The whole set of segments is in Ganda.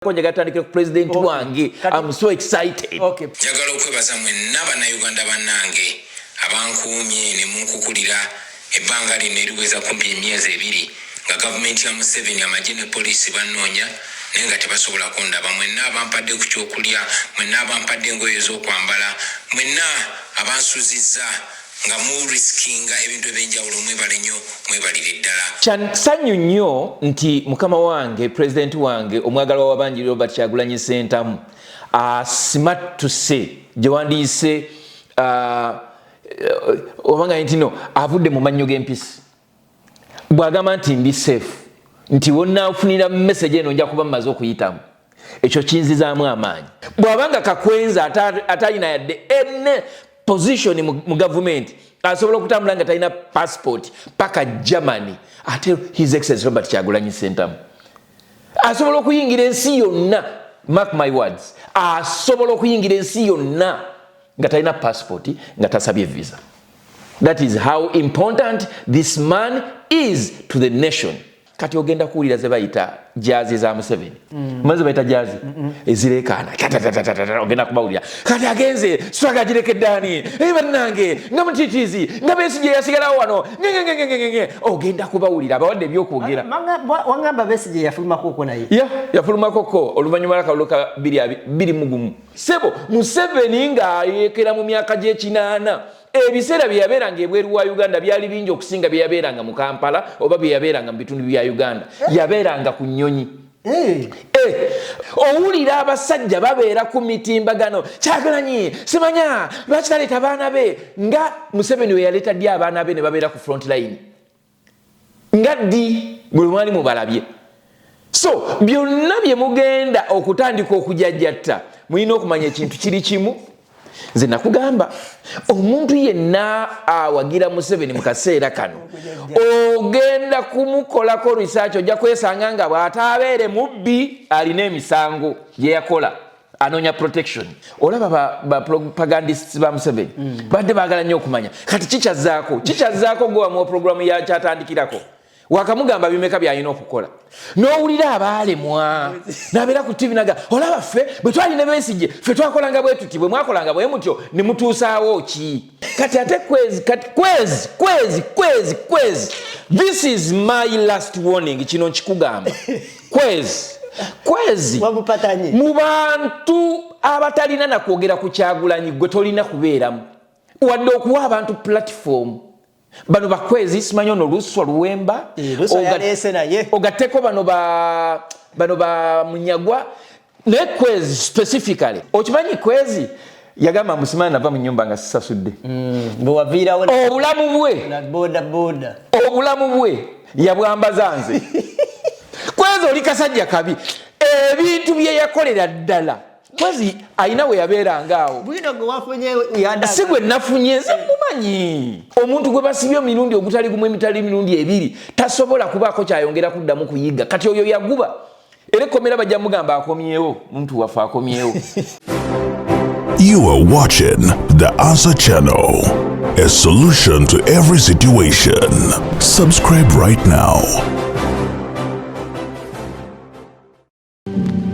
Njagala tandikire ku president wange. I'm so excited. Njagala okwebaza mwenna Bannayuganda bannange abankuumye ne munkukulira ebbanga lino eriweza kumpi emyezi 2 nga gavumenti ya Museveni, amagye ne poliisi bannoonya naye nga tebasobola kundaba. Mwenna abampadde ku kyokulya, mwenna abampadde engoye ez'okwambala, mwenna abansuzizza nga murisikinga ebintu ebyenjawulo, mwebale nnyo, mwebalire ddala. Kyansanyu nnyo nti mukama wange, pulezidenti wange omwagalwa w'abangi, Robert Kyagulanyi Ssentamu, asimattuse gye wandiyise obanga nti no avudde mu mannyo g'empisi bw'agamba nti ndi safe, nti wonaafunira message eno nja kuba mmaze okuyitamu. Ekyo kinzizaamu amaanyi. Bw'abanga Kakwenza atalina yadde ene position mu gavumenti asobola okutambula nga talina passport paka Germany, ate His Excellence Robert Kyagulanyi Ssentamu asobola okuyingira ensi yonna, mark my words, asobola okuyingira ensi yonna nga talina passport, nga tasabye visa. That is how important this man is to the nation. Kati ogenda kuwulira ze bayita jazz za Museveni. Maze bayita jazz ezireekaana, ogenda kubawulira. Kati agenze swaga girekeddaani bannange nga mutitizi nga Besigye yasigalawo wano ngengengengenge. Ogenda kubawulira abawadde ebyokwogera. Wangamba Besigye yafulumakoko naye. Ya, yafulumakoko oluvannyuma lwakalulu ka 2021. Sebo Museveni ng'ayekera mu myaka gy'ekinaana, ebiseera bye yabeeranga ebweru wa Uganda byali bingi okusinga bye yabeeranga mu Kampala oba bye yabeeranga mu bitundu bya Uganda. Yabeeranga ku nnyonyi. Owulira abasajja babeera ku mitimbagano, Kyagulanyi simanya lwaki taleeta abaana be, nga Museveni we yaleeta ddi abaana be ne babeera ku front line? Nga ddi bwe mwali mubalabye? So byonna bye mugenda okutandika okujajjatta, mulina okumanya ekintu kiri kimu. Nze nakugamba, omuntu yenna awagira Museveni mu kaseera kano ogenda kumukolako research, ojja kwesanga nga bw'ataabeere mubbi alina emisango gye yakola, anoonya protection. Olaba ba propagandists ba Museveni badde baagala nnyo okumanya kati kikyazaako, kikyazaako gwe wamuwa programu yakyatandikirako, wakamugamba bimeka byalina okukola. N'owulira abaalemwa nabeera ku TV naga, olaba ffe bwe twalina Besigye, ffe twakolanga bwe tuti, bwe mwakolanga bwe mutyo ne mutuusaawo ki? Kati ate kwezi, kati kwezi, kwezi, kwezi, kwezi, this is my last warning. Kino nkikugamba kwezi, kwezi. Wamupatanye. Mu bantu abatalina nakwogera ku Kyagulanyi, gwe tolina kubeeramu wadde okuwa abantu platform. Bano bakwezi, simanyi ono Luswa Luwemba. Luswa yaleese naye. Ogatteko bano ba Munyagwa naye kwezi specifically. Okimanyi kwezi yagamba musimanyi nava mu nyumba nga sisasudde. Bwe waviirawo obulamu bwe na boda boda. Obulamu bwe yabwambaza nze. Kwezi oli kasajja kabi, ebintu bye yakolera ddala kwezi alina we yabeeranga awo. Bwino gwe wafunye yanda. Si gwe nafunye, nze mumanyi. Omuntu gwe basibye emirundi ogutali gumu, emitali emirundi ebiri, tasobola kubaako kyayongera kuddamu kuyiga. Kati oyo yaguba era ekkomera bajja mugamba akomyewo, muntu waffe akomyewo. You are watching the Answer Channel, a solution to every situation. Subscribe right now.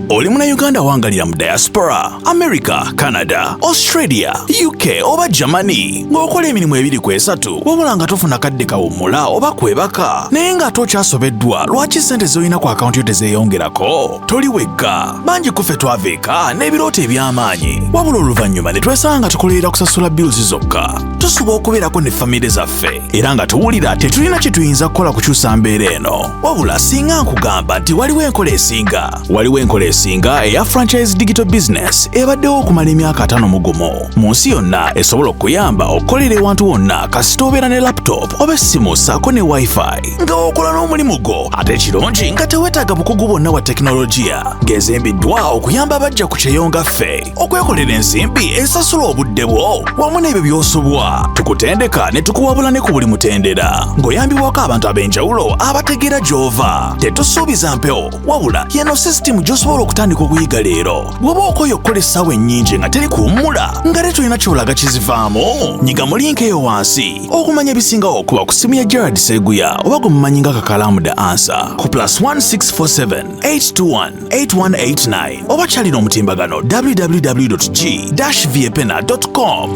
Oli Munnayuganda awangalira mu diaspora, America, Canada, Australia, UK oba Germany, ng'okola emirimu ebiri ku esatu wabula nga tofuna kadde kawummula oba kwebaka, naye ng'ate okyasobeddwa lwaki ssente z'olina ku akawunti yo tezeeyongerako? Toli wekka. Bangi ku ffe twava eka n'ebirooto eby'amaanyi, wabula oluvannyuma ne twesanga nga tukolerera kusasula bills zokka. Tusuba okubeerako ne famire zaffe era nga tuwulira tetulina kye tuyinza kukola kukyusa mbeera eno. Wabula singa nkugamba nti waliwo enkola esinga, waliwo enkola esinga eya franchise digital business ebaddewo okumala emyaka 51 mu nsi yonna, esobola okukuyamba okukolera ewantu wonna kasita obeera ne laptop oba essimu ssaako ne wifi, nga okola n'omulimu gwo, ate ekirungi nga teweetaaga bukugu bwonna bwa tekinologiya, ng'ezimbiddwa okuyamba abajja ku kyeyo nga ffe okwekolera ensimbi esasula obudde bwo wamu n'ebyo by'osobwa. diaspora. Tukutendeka ne tukuwabula ne ku buli mutendera ng'oyambibwako abantu ab'enjawulo abategeera gy'ova. Tetusuubiza mpewo, wabula yeno sisitimu gy'osobola okutandika okuyiga leero. Bw'oba okoye okukola essaawa ennyingi nga teri kuwummula, nga te tolina ky'olaga kizivaamu, nyiga mu link eyo wansi okumanya ebisingawo okuba ku ssimu ya Gerard Seguya oba gwe mumanyi nga Kakalaamu The Answer ku +1647 821 8189 oba kyalina omutimbagano www.g-viepena.com.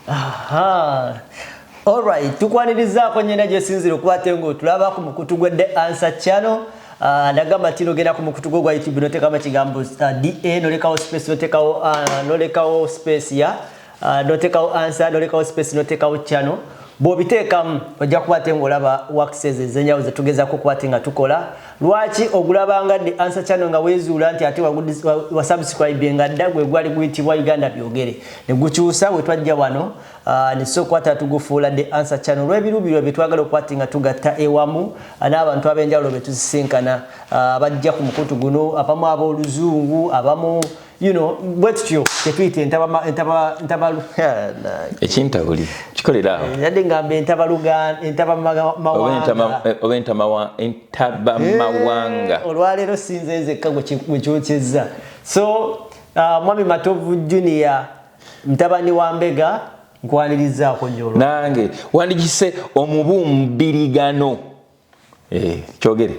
Aha. Alright, tukwanirizaako nyena gyesinzire okuba ate ng'otulaba ku mukutu gwa The Answer Channel. Nagamba nti nogenda ku mukutu gwo gwa YouTube notekamu ekigambo DA, nolekawo space, notekawo nolekawo space ya notekawo answer, nolekawo space, notekawo channel. Bw'obiteekamu ojja kuba ate ng'olaba works ez'enjawulo zetugezaako okuba ate nga tukola. Lwaki ogulabanga The Answer Channel nga weezuula nti ate wasubscribinga dda gwe gwali guyitibwa Uganda Byogere ne gukyusa we twajja wano, ne tusooka okukwata tugufuula The Answer Channel olw'ebiruubirirwa bye twagala okuba ate nga tugatta ewamu n'abantu ab'enjawulo be tusisinkana, bajja ku mukutu guno, abamu ab'oluzungu, abamu bwe tutyo tetuyita entaba Ekintabuli kikolera awo. Yadde ngamba entaba mawanga. Oba entabamawanga. Olwaleero sinze nzekka gwe kyokyezza. So Mwami Matovu Junior, mutabani wa Mbega, nkwanirizaako nnyo olwa Nange wandikise omubumbirigano. Kyogere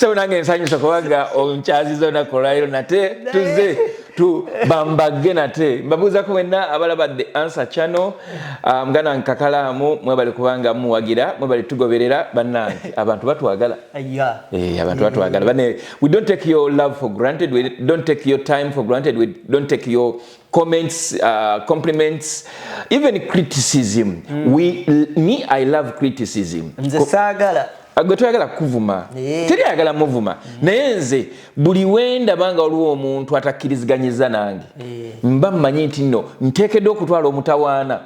so nange nsanyusa kubanga onkyaziza olunaku olwaleero nate tuze tubambagge nate. Mbabuuzako mwenna abalaba The Answer Channel. Muganda wange Kakalaamu, mwebale kubanga muwagira, mwebale tugoberera. Bannange, abantu batwagala. Abantu batwagala. Bane, we don't take your love for granted, we don't take your time for granted, we don't take your comments, compliments, even criticism. Me, I love criticism. Nze saagala. Gwe toyagala kuvuma. Teri ayagala muvuma, naye nze buli wendaba nga waliwo omuntu atakkiriziganyiza nange, mba mmanyi nti nno nteekeddwa okutwala omutawaana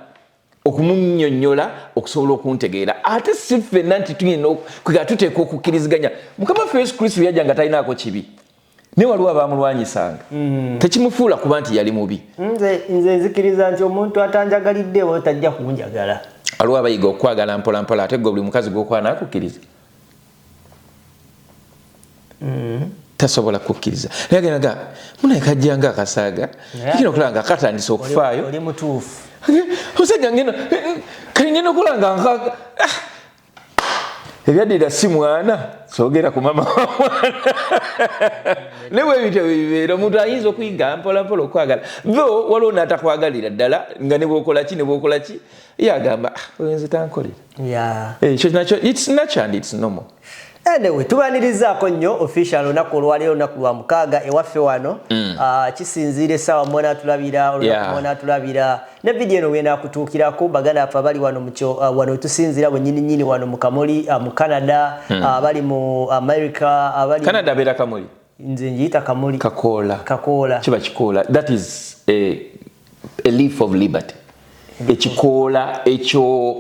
okumunnyonnyola okusobola okuntegeera. Ate si ffenna nti tuyina kwega tuteeka okukkiriziganya. Mukama waffe Yesu Kristo yajja nga talinaako kibi, naye waliwo abamulwanyisanga. Tekimufuula kuba nti yali mubi. Nze nzikiriza nti omuntu atanjagaliddewo tajja kunjagala. Waliwo abayiga okwagala mpola mpola. Ate gwe buli mukazi gwokwana akukkiriza? Tasobola kukkiriza, naye agendaga munaye kajjanga akasaaga kino okulaba nga katandise okufaayo. Oli mutuufu. Omusajja ngenda kali ngenda okulaba nga ebyaddira si mwana soogera ku mama wa mwana, naye bwebityo bibeera. Omuntu ayinza okuyiga mpola mpola okwagala, tho waliwo n'atakwagalira ddala nga ne bwokola ki ne bwokola ki ye agamba, "Ah, oyo nze tankolera." Ekyo nakyo it's natural and it's normal. Anyway, tubanirizaako nnyo official olunaku olwaleero, olunaku lwa mukaaga ewaffe wano. Kisinziira essaawa mwena tulabira olunaku mwena tulabira ne vidiyo eno wenakutuukirako. Baganda baffe abali wano mukyo, wano tusinziira bwennyini nnyini wano mu Kamuli, mu Canada, abali mu America, abali Canada abeera Kamuli? Nze njiyita Kamuli. Kakoola. Kakoola. Kiba kikoola. That is a leaf of liberty, ekikoola ekyo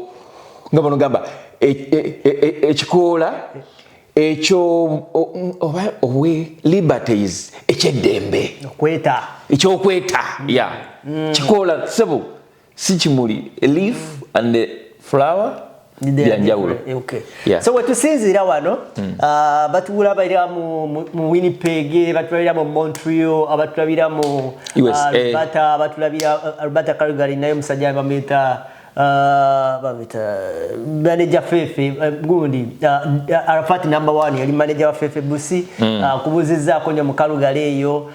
nga bano gamba ekikoola ekyo oba owe liberties, ekyeddembe. Okweta. Ekyokweta ya kikoola sebo, si kimuli. A leaf and a flower byanjawulo. Okay. Yeah. So wetusinziira wano, batulabira mu Winnipeg, batulabira mu Montreal, abatulabira mu USA. Alberta, batulabira Alberta, Calgary. Naye omusajja bamuyita manager Fefe, gundi Arafat number one, yali manager wa Fefe Busi. Kubuuzizzaako nnyo mu Calgary eyo.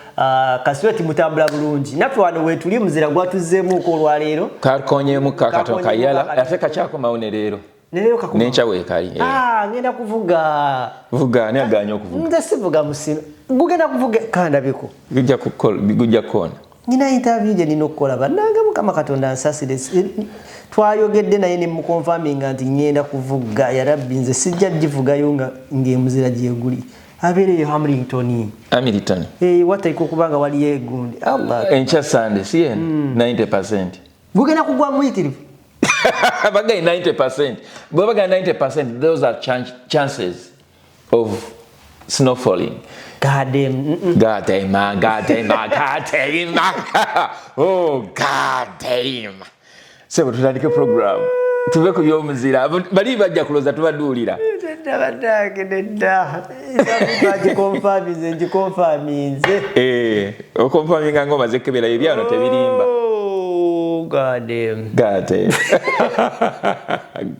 Kasweti mutambula bulungi. Naffe wano wetuli, muzira gwatuzzeemuko olwaleero. Kakonyemu kakatono. Kakonyemu Kayala. kakatono. Ate kakyakomawo ne leero. Ne leero kakoma. Nenkya weekali, eh. Ah, ngenda kuvuga. Vuga. Ani aganye okuvuga? Nze sivuga musino, gugenda kuvuga kandabiko. Gujja kukoona. Nina interview gye nina okukola. Bannange, Mukama Katonda ansasire. Twayogedde naye ne muconfirminga nti ngenda kuvuga. Yarabbi, nze sijja givugayo nga ng'emuzira gyeguli abeereyo Hamilton. Hamilton. Eh, wateeka okuba nga waliyo egundi Allah. Enkya Sande si eno, 90. Gugenda kugwa muyitirivu. Bagaye 90, bwe bagamba 90, those are chances of Snowfalling. God damn. God damn, man. God damn, man. God damn. Oh, God damn. Sebo, tutandike program. Tuve ku by'omuzira. Bali bajja kuloza tubaduulira. Nedda bannange, nedda. Bagiconfirminze, ngiconfirminze. Eh, oconfirminga ng'omaze kukebera ebyano tebirimba. Oh, God damn. God damn.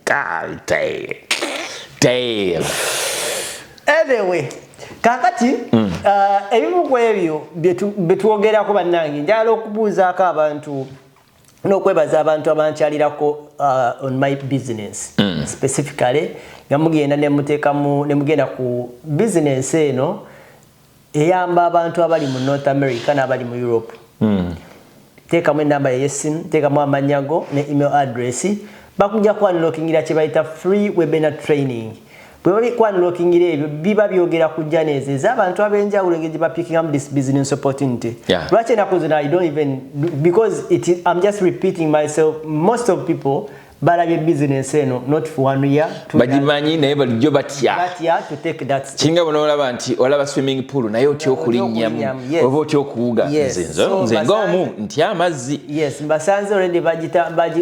God damn. Damn. Anyway, kakati ebimu ku ebyo bye twogerako, bannange, njagala okubuuzaako abantu n'okwebaza abantu abankyalirako on my business specifically, nga mugenda nemuteekamu nemugenda ku business eno eyamba abantu abali mu North America n'abali mu Europe. Teekamu enamba ey'essimu, teekamu amannya go ne email address, bakujja kuunlockingira kye bayita free webinar training. Bwe babikuunlockingira, ebyo biba byogera ku journeys ez'abantu ab'enjawulo, engeri gye bapickingamu this business opportunity. Lwaki ennaku zino I don't even, because it is, I'm just repeating myself. Most of people balabye business eno not for one year, 2 years. Bagimanyi naye bulijjo batya. Batya to take that step. Kiringa bw'onoolaba nti olaba swimming pool naye otya okulinnyamu okulinnyamu, yes. oba otya okuwuga. Nze So, nze ng'omu ntya amazzi. Yes, mbasanze already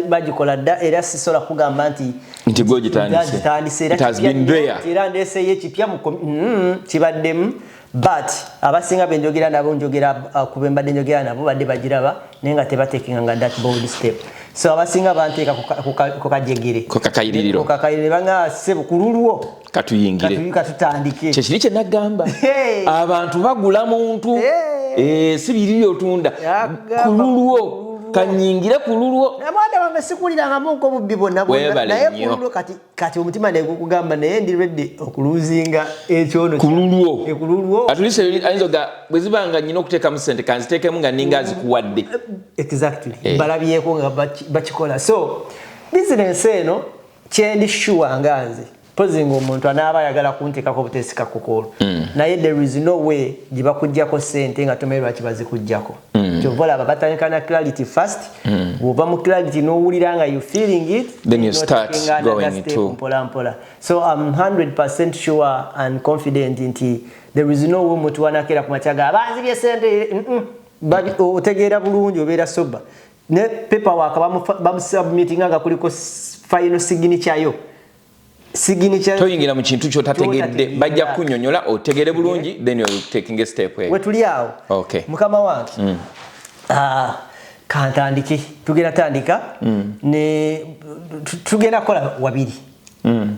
bagikola dda, era sisobola kugamba nti Nti gwe ogitandise. Gitandise era It has kipya been nnyo, there. era ndeeseyo ekipya mu kibaddemu, but abasinga be njogera nabo, njogera ku be mbadde njogera nabo, badde bagiraba naye nga tebatekinga nga that bold step. So abasinga banteeka ku kajegere, Ku kakayiririro. ku kakayiriro, banga ssebo ku lulwo. Katuyingire. Katutandike. Kyekiri kye naggamba. Hey. Abantu bagula muntu. Hey. Eh, si biri otunda. Yakugamba ku lulwo. ku lulwo. Kanyingire ku lulwo. Mwana wange, sikulirangamu nk'obubbi bwonna bwonna. Weebale Naye nnyo. ku lulwo kati omutima negukugamba naye ndi ready okuluzinga ekyono. Ku lulwo. Eh, ku lulwo. At least ayinza oga bwe ziba nga nyina okuteekamu sente, kanziteekemu nga ninga azikuwadde. Exactly. Eh. Balabyeko nga bakikola. So bizinensi eno, kyendi sure nga nze pozi nga omuntu anaaba ayagala kunteekako obuteesika kukoolo, naye there is no way gye bakugjako sente nga tomanyi lwaki bazikugjako. Kyova olaba batandika na clarity first. Bw'ova mu clarity n'owulira nga you feeling it, Then you you're start taking another going step mpola mpola. So I'm 100% sure and confident nti there is no way omuntu wanakeera ku makya ga banzibye sente. Otegeera bulungi, obeera sober ne paperwork bamusubmitinga nga kuliko final signature yo, signature. Toyingira mu kintu kyotategedde. Ky'otategedde. Bajja kunyonyola otegere bulungi, then you're taking a step eyo. Wetuli awo. Mukama wange, ah, kantandike, tugenda tandika ne tugenda kukola wabiri,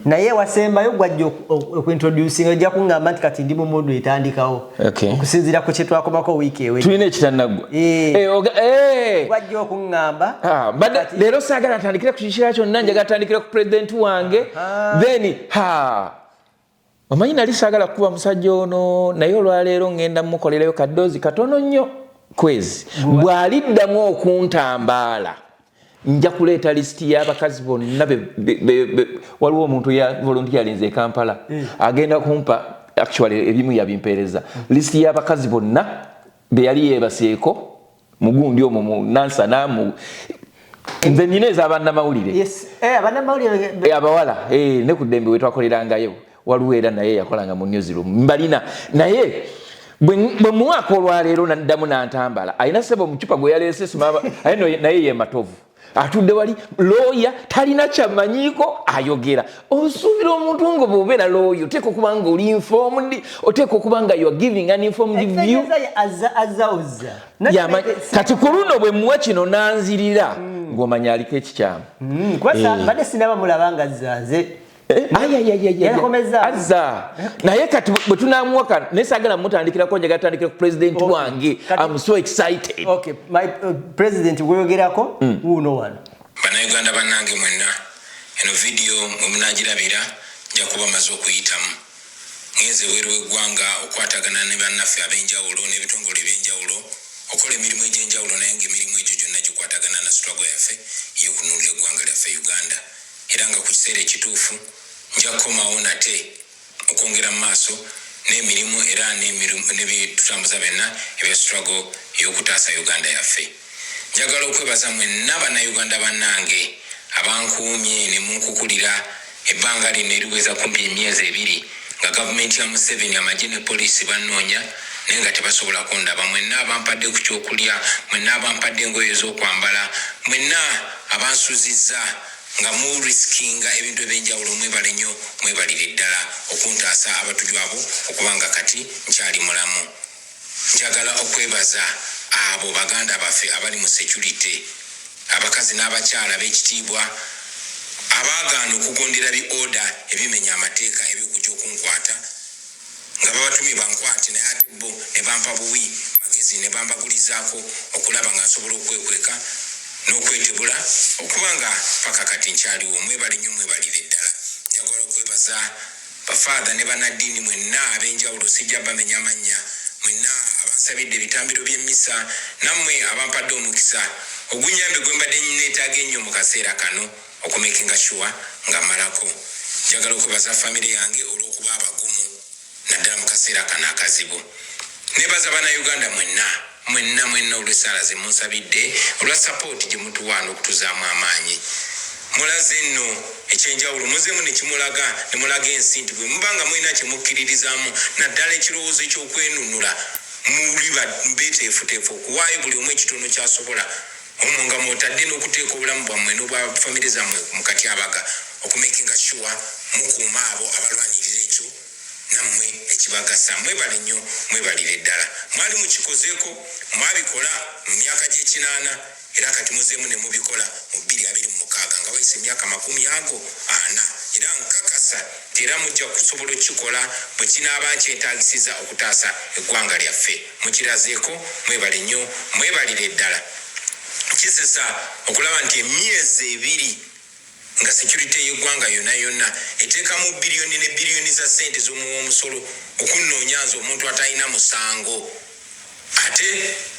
naye wasembayo gwajja okuintroducinga, ojja kuŋŋamba nti kati ndi mu mood etandikawo okusinziira ku kye twakomako wiiki ewedde. Tulina ekitanaggwa. Eh. Eh, eh. Gwajja okuŋŋamba. Ah, mbadde leero saagala ntandikire ku kikira kyonna, njagala tandikire ku pulezidenti wange. Then ha omanyi nali saagala kukuba musajja ono, naye olwaleero ŋŋenda mukolerayo kadoozi katono nnyo kwezi bw'aliddamu okuntambaala, nja kuleeta lisiti y'abakazi bonna waliwo omuntu ya volunteerinze e Kampala, agenda kumpa, actually ebimu yabimpeereza, lisiti y'abakazi bonna be yali yeebaseeko mugundi omwo mu Nansana mu nze nina ez'abannamawulire. Yes, eh, abannamawulire. Eh, abawala, eh, ne ku ddembe wetwakolerangayo waliwo, era naye yakolanga mu newsroom, mbalina. Naye bwe muwaaka olwaleero naddamu nantambala, alina sebo omucupa gwe yaleese sima, aye no, naye ye Matovu atudde wali looya, talina kyamanyiiko ayogera. Osuubira omuntu nga bw'obeera looya oteeka okuba nga oli informed, oteeka okuba nga you are giving an informed view. Ekitegeeza ye azza azza ozza. Kati ku luno bwe muwa kino nanzirira, ng'omanya aliko ekikyamu. Kuba mbadde sinaba mulaba nga azza nze. Eh, ayayayaya. Yakomezza. Azza, naye kati bwe tunamuwa kano, naye saagala mutandikirako, njagala tandikira ku president wange. I'm so excited. Okay, my president gweyogerako wuuno wano. Bannayuganda bannange mwenna, eno vidiyo mwe munagirabira nja kuba maze okuyitamu. Ngenze ebweru w'eggwanga okukwatagana ne bannaffe ab'enjawulo n'ebitongole ebyenjawulo, okukola emirimu egy'enjawulo, naye ng'emirimu egyo gyonna gikwatagana na struggle yaffe ey'okununula eggwanga lyaffe Uganda. Era nga ku kiseera ekituufu nja kukomawo nate okwongera mu maaso n'emirimu era n'ebitutambuza byonna ebya struggle ey'okutaasa Uganda yaffe. Njagala okwebaza mwenna Bannayuganda bannange abankuumye ne munkukulira ebbanga lino eriweza kumpi emyezi 2. nga gavumenti ya Museveni, amagye ne poliisi bannoonya naye nga tebasobola kundaba. Mwenna abampadde ku kyokulya, mwenna abampadde engoye ez'okwambala, mwenna abansuzizza nga murisikinga ebintu ebyenjawulo, mwebale nnyo, mwebalire ddala okuntaasa abatuju abo okuba nga kati nkyali mulamu. Njagala okwebaza abo baganda baffe abali mu security, abakazi n'abakyala b'ekitiibwa abaagaana okugondera bi order ebimenya amateeka eby'okujja okunkwata nga babatumye bankwate, naye ate bo ne bampa buwi magezi ne bambagulizaako okulaba nga nsobola okwekweka n'okwetebula okuba nga paka kati nkyaliwo. Mwebale nnyo, mwebalire ddala. Njagala okwebaza Bafaatha ne bannaddiini mwenna ab'enjawulo, sijja bamenya mannya, mwenna abansabidde ebitambiro by'emmisa, nammwe abampadde omukisa ogunnyambye gwe mbadde nneetaaga ennyo mu kaseera kano okumekinga sure nga mmalako. Njagala okwebaza famire yange olw'okuba abagumu naddala mu kaseera kano akazibu. Nebaza Bannayuganda mwenna, mwenna, mwenna olw'essaala ze munsabidde, olwa sapooti gye mutuwa n'okutuzaamu amaanyi. Mulaze nno eky'enjawulo, muzeemu ne kimulaga ne mulaga ensi nti bwe muba nga mulina kye mukkiririzaamu, naddala ekirowoozo eky'okwenunula, muli beeteefuteefu okuwaayo buli omu ekitono ky'asobola, omwo nga mw'otadde n'okuteeka obulamu bwammwe n'obwa famire zammwe mu katyabaga okumekinga sure mukuuma abo abalwanirira ekyo nammwe ekibagasa. Mwebale nnyo, mwebalire ddala. Mwali mukikozeeko, mwabikola mu myaka gy'ekinaana, era kati muzeemu ne mubikola mu 2026 nga wayise emyaka 40, era nkakasa nti era mujja kusobola okukikola bwe kinaaba nkyetaagisiza okutaasa eggwanga lyaffe. Mukirazeeko, mwebale nnyo, mwebalire ddala. Kisesa okulaba nti emyezi ebiri nga security y'eggwanga yonna yonna eteekamu biliyoni ne biliyoni za ssente z'omuwa omusolo okunnoonya nze omuntu atalina musango, ate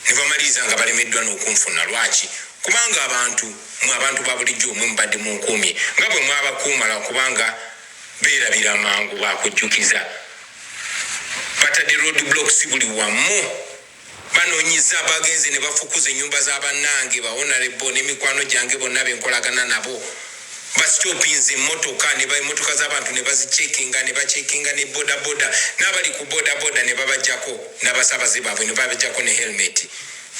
ne bamaliriza nga balemeddwa n'okunfuna. Lwaki? Kubanga abantu mwe, abantu ba bulijjo mwe mubadde munkuumye nga bwe mwabakuuma, lwakubanga beerabira mangu bakujjukiza. Batadde road blocks buli wamu, banoonyiza, bagenze ne bafukuza ennyumba za bannange ba honorable n'emikwano gyange bonna benkolagana nabo. Basitopinze emmotoka, emmotoka z'abantu ne bazicekinga, ne bacekinga ne bodaboda, n'abali ku bodaboda ne babajjako n'abasaabaze baabwe, ne babajjako ne helmet.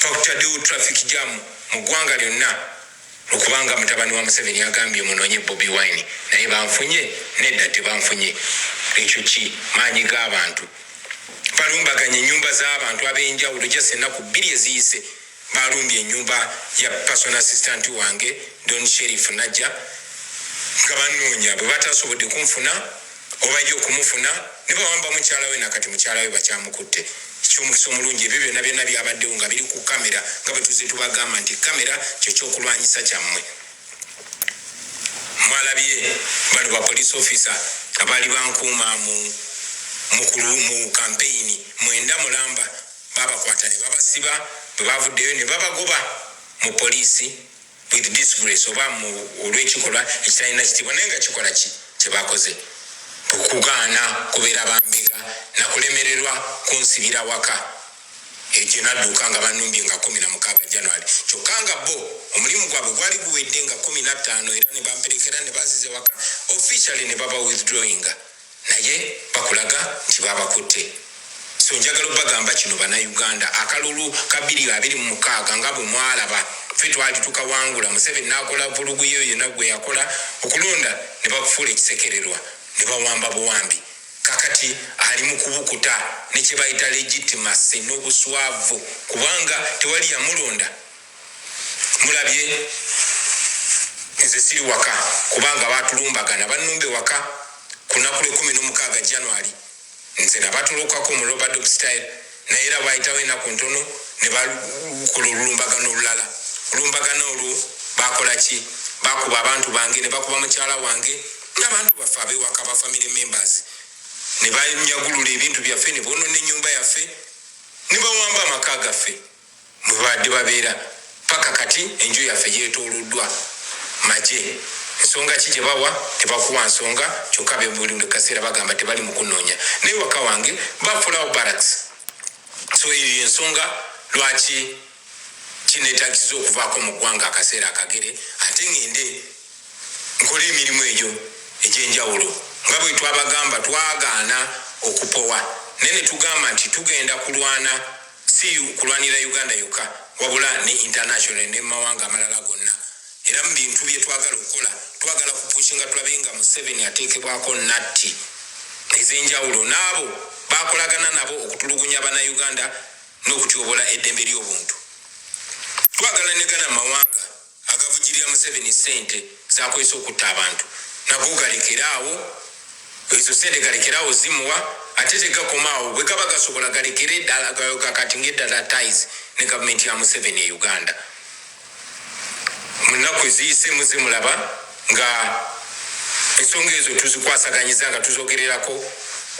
Bakutaddewo traffic jam mu ggwanga lyonna okubanga mutabani wa Museveni agambye munoonye Bobi Wine. Naye banfunye? Nedda, tebanfunye. Ekyo ki maanyi g'abantu. Balumbaganya ennyumba z'abantu ab'enjawulo. Just ennaku 2 eziyise balumbye ennyumba ya personal assistant wange Don Sherif Najja nga banoonya. Bwe batasobodde kunfuna oba ye okumufuna, ne bawamba mukyala we, nakati mukyala we bakyamukutte. Ekyomukisa omulungi, ebyo byonna byonna byabaddewo nga biri ku kamera, nga bwe tuze tubagamba nti kamera kyekyokulwanyisa kyammwe. Mwalabye bano ba police officer abaali bankuuma mu campaign mwenda mulamba, babakwata ne babasiba. Bwe bavuddeyo ne babagoba mu poliisi with disgrace oba mu olw'ekikolwa ekitalina kitiibwa, naye nga kikola ki kyebakoze? Okugaana kubeera bambega nakulemererwa kunsibira waka egyo nadduka nga banumbye nga 16 January, kyokka nga bo omulimu gwabwe gwali guwedde nga 15, era ne bamperekera ne bazize waka officially ne baba withdrawinga, naye bakulaga nti babakutte. So njagala obagamba kino, Bannayuganda, akalulu ka 2026 nga bwe mwalaba ffe twali tukawangula, Museveni n'akola vulugu yeyo yonna gwe yakola okulonda ne bakufuula ekisekererwa ne bawamba buwambi. Kakati ali mu kubukuta ne kye bayita legitimacy n'obuswavu, kubanga tewali yamulonda. Mulabye nze siri waka kubanga batulumbagana, bannumbe waka ku lunaku lwekumi n'omukaaga January. Nze nabatolokako mu rope-a-dope style, naye era bwayitawo enaku ntono ne bakola olulumbagano olulala. Olumbagano olwo bakola ki? Bakuba abantu bange, ne bakuba mukyala wange n'abantu baffe abewaka, ba family members, ne banyagulula ebintu byaffe, ne bonona ennyumba yaffe, ne bawamba amaka gaffe mwe babadde babeera. Paka kati enju yaffe yeetooloddwa magye. Nsonga ki gye bawa? Tebakuwa nsonga, kyokka be buli kaseera bagamba tebali mu kunoonya, naye waka wange bafuulawo barracks. So eyo yensonga lwaki kineetagisiza okuvaako mu ggwanga akaseera akagere, ate ngende nkole emirimu egyo egy'enjawulo. Nga bwe twabagamba, twagaana okupowa, naye ne tugamba nti tugenda kulwana, si kulwanira Uganda yokka, wabula ne international ne mawanga amalala gonna. Era mu bintu bye twagala okukola, twagala kupushinga tulabe nga Museveni ateekebwako natti ez'enjawulo n'abo bakolagana nabo okutulugunya Bannayuganda n'okutyobola eddembe ly'obuntu. Twagala ne gana mawanga agavugirira Museveni sente zakozesa okutta abantu, nago galekeraawo ezo sente, galekeraawo zimuwa. Ate tegakomaawo, bwe gaba gasobola galekere ddala kati ngaeddala ties ne gavumenti ya Museveni e Uganda. Mu nnaku eziyise muze mulaba nga ensonga ezo tuzikwasaganyiza nga tuzogererako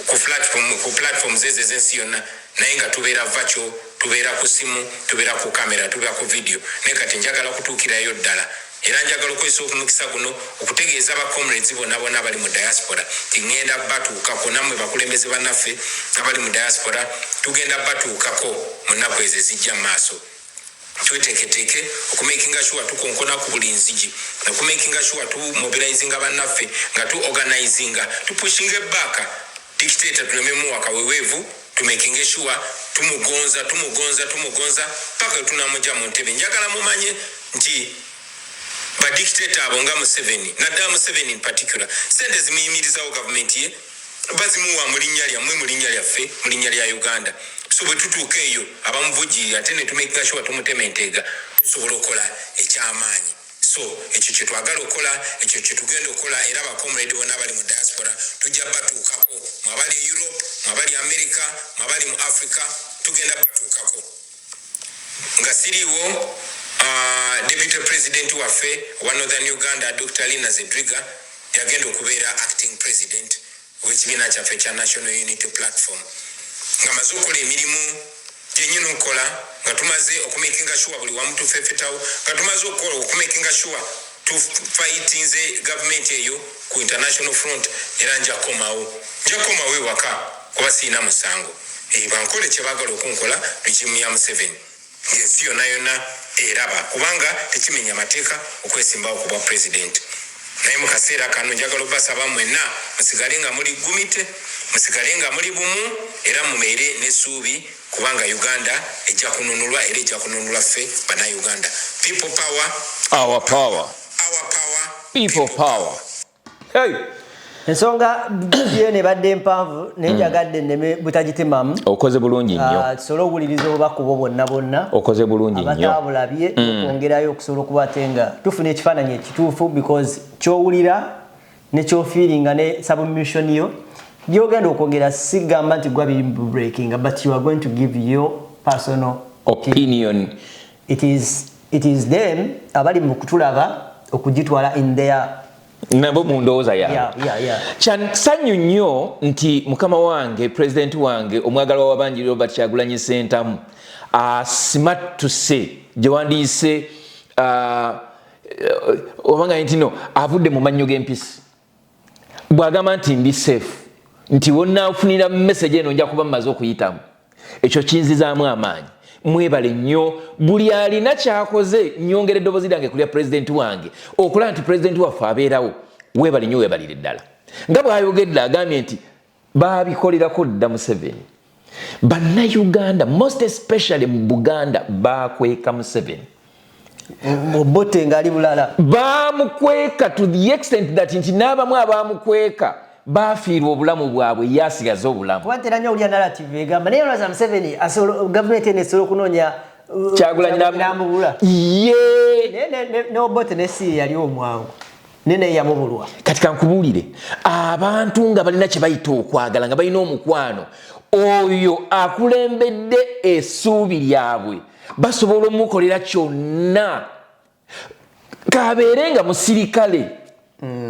ku platforms ezo ez'ensi yonna, naye nga tubeera virtual, tubeera ku simu, tubeera ku kamera, tubeera ku video. Naye kati njagala kutuukirayo ddala, era njagala okukozesa omukisa guno okutegeeza ba comrades bonna bonna abali mu diaspora ti ŋŋenda batuukako. Nammwe bakulembeze bannaffe abali mu diaspora, tugenda batuukako mu nnaku ezo ezijja mu maaso. Tweteeketeeke okumakinga sure tukonkona ku buli nzigi, okumakinga sure tumobilizinga bannaffe, nga tu organizinga, tupushinga eback dictator, tuleme muwa kaweweevu. Tumakinge sure tumugonza, tumugonza, tumugonza paka wetunamugya mu ntebe. Njagala mumanye nti badictator abo nga Museveni, naddala Museveni in particular, sente zimuyimirizawo gavumenti ye bazimuwa mu linnya lyammwe, mu linnya lyaffe, mu linnya lya Uganda. So bwe tutuuka eyo abamuvugirira, ate ne tumakinga sure tumutema enteega, tusobola okukola ekyamaanyi. So ekyo kyetwagala okukola, ekyo kyetugenda okukola. Era abacomrade bonna abali mu diaspora tujja batuukako, mwabali e Europe, mwabali America, mwabali mu Africa, tugenda batuukako. Nga siriiwo, deputy president waffe owa Northern Uganda, Dr Lina Zedriga, yagenda okubeera acting president w'ekibiina kyaffe ekya National Unity Platform. Nga maze okukola emirimu gyenyina okukola, nga tumaze okumakinga sure buli wamu tufefetawo, nga tumaze okukola okumakinga sure tufightinze gavumenti eyo ku international front, era nja kukomawo, nja kukomawo ewaka kuba siina musango. Bankole kyebaagala okunkola, regime ya Museveni, ng'ensi yonna yonna eraba, kubanga tekimenya mateeka okwesimbawo ku bwa president. Naye mu kaseera kano njagala obasaba mwenna musigale nga muli gumite, musigale nga muli bumu, era mubeere n'essuubi, kubanga Uganda ejja kununulwa, era ejja kununulwa ffe Bannayuganda. People power! Our power! Our power! People power! Hey! Ensonga yeno ebadde empanvu, naye njagadde nneme butagitemamu. Okoze bulungi nnyo. Tusobole okuwuliriza obubaka obwo bwonna bwonna. Okoze bulungi nnyo. Abatabulabye, okwongerayo okusobola okuba ate nga tufuna ekifaananyi ekituufu, because kyowulira ne kyofiiringa ne submission yo gyogenda okwogera, sigamba nti gwa biri breaking, but you are going to give your personal opinion. It is them abali mu kutulaba okugitwala in their nabo mu ndowooza yaabwe. Yeah. Kyansanyu nnyo nti mukama wange, pulezidenti wange omwagalwa w'abangi, Robert Kyagulanyi Sentamu, asimattuse gye wandiyise obanga nti no avudde mu mannyo g'empisi, bw'agamba nti ndi safe, nti wonaafunira message eno nja kuba mmaze okuyitamu. Ekyo kinzizaamu amaanyi. Mwebale nnyo buli alina kyakoze. Nyongera eddoboozi lyange kulya pulezidenti wange okulaba nti pulezidenti waffe abeerawo. Weebale nnyo, weebalire ddala. Nga bw'ayogedde, agambye nti baabikolerako dda Museveni. Bannayuganda, most especially mu Buganda, bakweka Museveni. Obote ngaali bulala. Bamukweka to the extent that nti n'abamu abamukweka bafiirwa obulamu bwabwe, yasigaza obulamu. Kuba ntera nnyo owulira narrative egamba, naye olwaza Museveni gavumenti eno esobola okunoonya Kyagulanyi namubula. Ye. Naye ne Obote ne si yali omwangu, naye naye yamubulwa. Kati kankubuulire, abantu nga balina kye bayita okwagala, nga balina omukwano, oyo akulembedde essuubi lyabwe basobola omukolera kyonna, kabeere nga musirikale.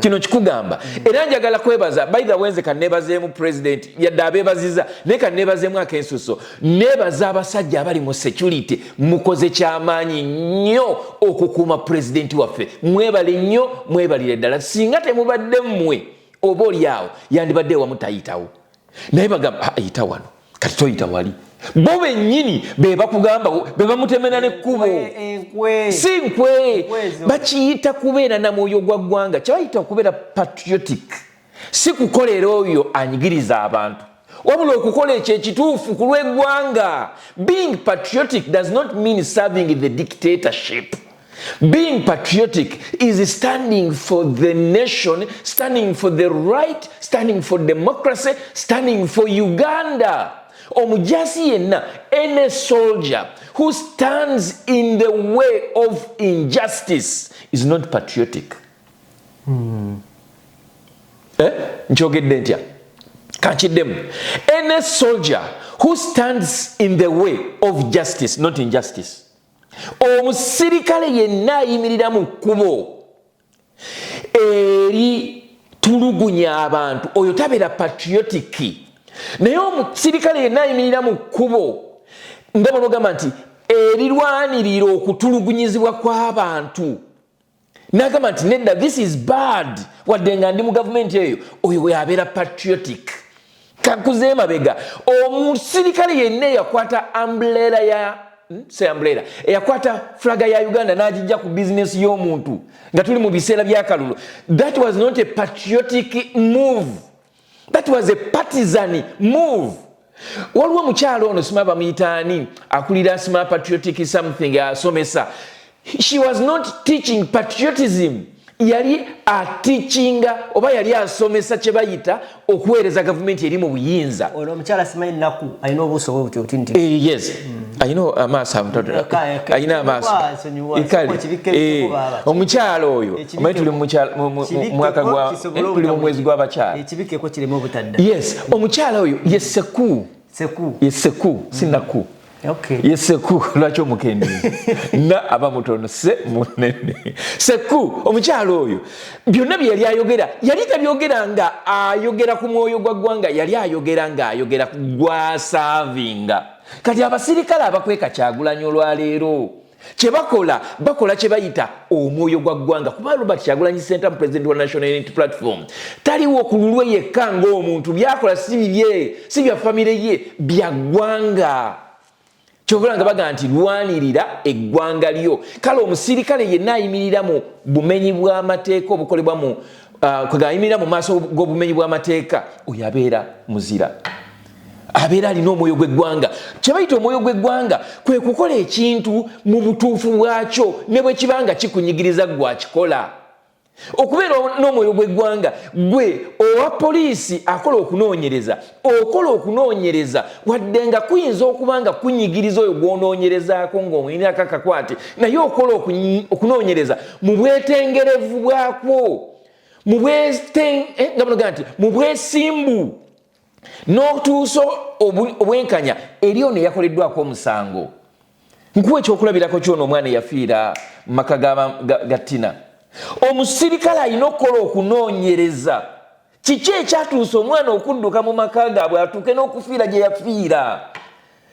Kino kikugamba. Era njagala kwebaza, by the way, nze kaneebazeemu president, yadde abeebaziza, naye kaneebazeemu akensuso. Neebaza abasajja abali mu security, mukoze kyamaanyi nnyo okukuuma pulezidenti waffe. Mwebale nnyo, mwebalire ddala. Singa temubadde mmwe, oba oli awo yandibadde ewamu tayitawo, naye bagamba, "Ah, yita wano, kati toyita wali." Bo bennyini be bakugamba, be bamutemera n'ekkubo. Enkwe. Si nkwe. Nkwe ezo. Bakiyita kubeera na mwoyo gwa ggwanga, kyebayita okubeera patriotic. Si kukolera oyo anyigiriza abantu, wabula okukola ekyo ekituufu ku lw'eggwanga. Being patriotic does not mean serving the dictatorship. Being patriotic is standing for the nation, standing for the right, standing for democracy, standing for Uganda. Omujasi yenna, any soldier who stands in the way of injustice is not patriotic. Eh? Nkyogedde ntya? Kankiddemu. Any soldier who stands in the way of justice, not injustice, omusirikale yenna ayimirira mu kkubo eri tulugunya abantu, oyo tabeera patriotic. Naye omusirikale yenna ayimirira mu kkubo nga bw'ogamba nti erirwanirira okutulugunyizibwa kw'abantu, nagamba nti nedda, this is bad, wadde nga ndi mu gavumenti eyo, oyo bwe abeera patriotic. Kankuze emabega. Omusirikale yenna eyakwata umbrella ya se umbrella, eyakwata flag ya Uganda n'agijja ku bizinesi y'omuntu nga tuli mu biseera by'akalulu, that was not a patriotic move, that was a partisan move. Waliwo omukyalo ono, sima bamuyitaani, akulira sima patriotic something, asomesa. She was not teaching patriotism, yali ateachinga oba yali asomesa kye bayita okuweereza gavumenti eri mu buyinza. Ono omukyala simanyi nnaku alina obuuso bwe buti obuti nti Yes, alina amaaso alina amaaso. Nsonyiwa, Kale, kibikke baaba. Omukyala oyo, omanyi tuli mu mwaka gwa tuli mu mwezi gw'abakyala. Ekibikeko kireme obutadda. Yes, omukyala oyo ye Seku. Seku. Ye Seku, sinaku. Ye Seku. Lwaki omukendeeza? Na aba mutono, se munene. Seku, omukyala oyo byonna bye yali ayogera, yali tabyogera nga ayogera ku mwoyo gwa ggwanga, yali ayogera nga ayogera ku gwasaavinga. Kati abasirikale abakweka Kyagulanyi olwaleero kyebakola, bakola kye bayita omwoyo gwa ggwanga, kuba Robert Kyagulanyi Ssentamu, president wa National Unity Platform, taliwo ku lulwe yekka ng'omuntu. Byakola si bibye, si bya famire ye, bya ggwanga. Kyovula nga baga nti lwanirira eggwanga lyo. Kale omusirikale yenna ayimirira mu bumenyi bw'amateeka obukolebwa mu kwega ayimirira mu maaso g'obumenyi bw'amateeka, oyo abeera muzira, abeera alina omwoyo gw'eggwanga. Kye bayita omwoyo gw'eggwanga kwe kukola ekintu mu butuufu bwakyo, ne bwe kiba nga kikunyigiriza gwakikola. Okubeera n'omwoyo gw'eggwanga, gwe owa poliisi akola okunoonyereza, okola okunoonyereza wadde nga kuyinza okuba nga kunyigiriza oyo gw'onoonyerezaako ng'omulinako akakwate, naye okola okunoonyereza mu bwetengerevu bwakwo, nga bunoga nti mu bwesimbu, n'otuusa obwenkanya eri ono eyakoleddwako omusango. Nkuwa ekyokulabirako kyono omwana eyafiira mu maka ga Tina. Omusirikale alina okukola okunoonyereza kiki ekyatuusa omwana okudduka mu maka gaabwe atuuke n'okufiira gye yafiira,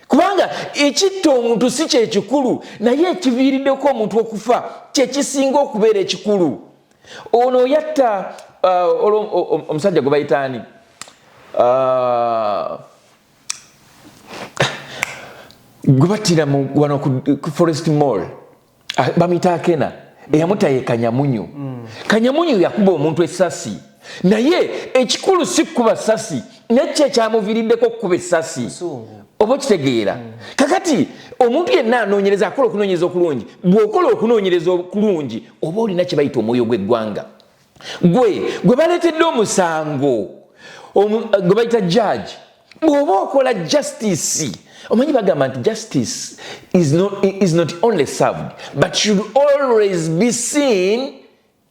kubanga ekitta omuntu si kyekikulu, naye ekiviiriddeko omuntu okufa kyekisinga okubeera ekikulu. Ono yatta omusajja gwe bayitaani, gwe battira wano ku Forest Mall, bamuyita Akena, eyamutta ye Kanyamunyu. Kanyamunyu yakuba omuntu essasi, naye ekikulu si kukuba sasi, nekyo ekyamuviiriddeko okukuba essasi. Oba okitegeera? Kakati omuntu yenna anoonyereza akola okunoonyereza okulungi. Bw'okola okunoonyereza okulungi, oba olina kye bayita omwoyo gw'eggwanga. Gwe gwe baleetedde omusango, gwe bayita judge, bw'oba okola justice, omanyi bagamba nti justice is not only served but should always be seen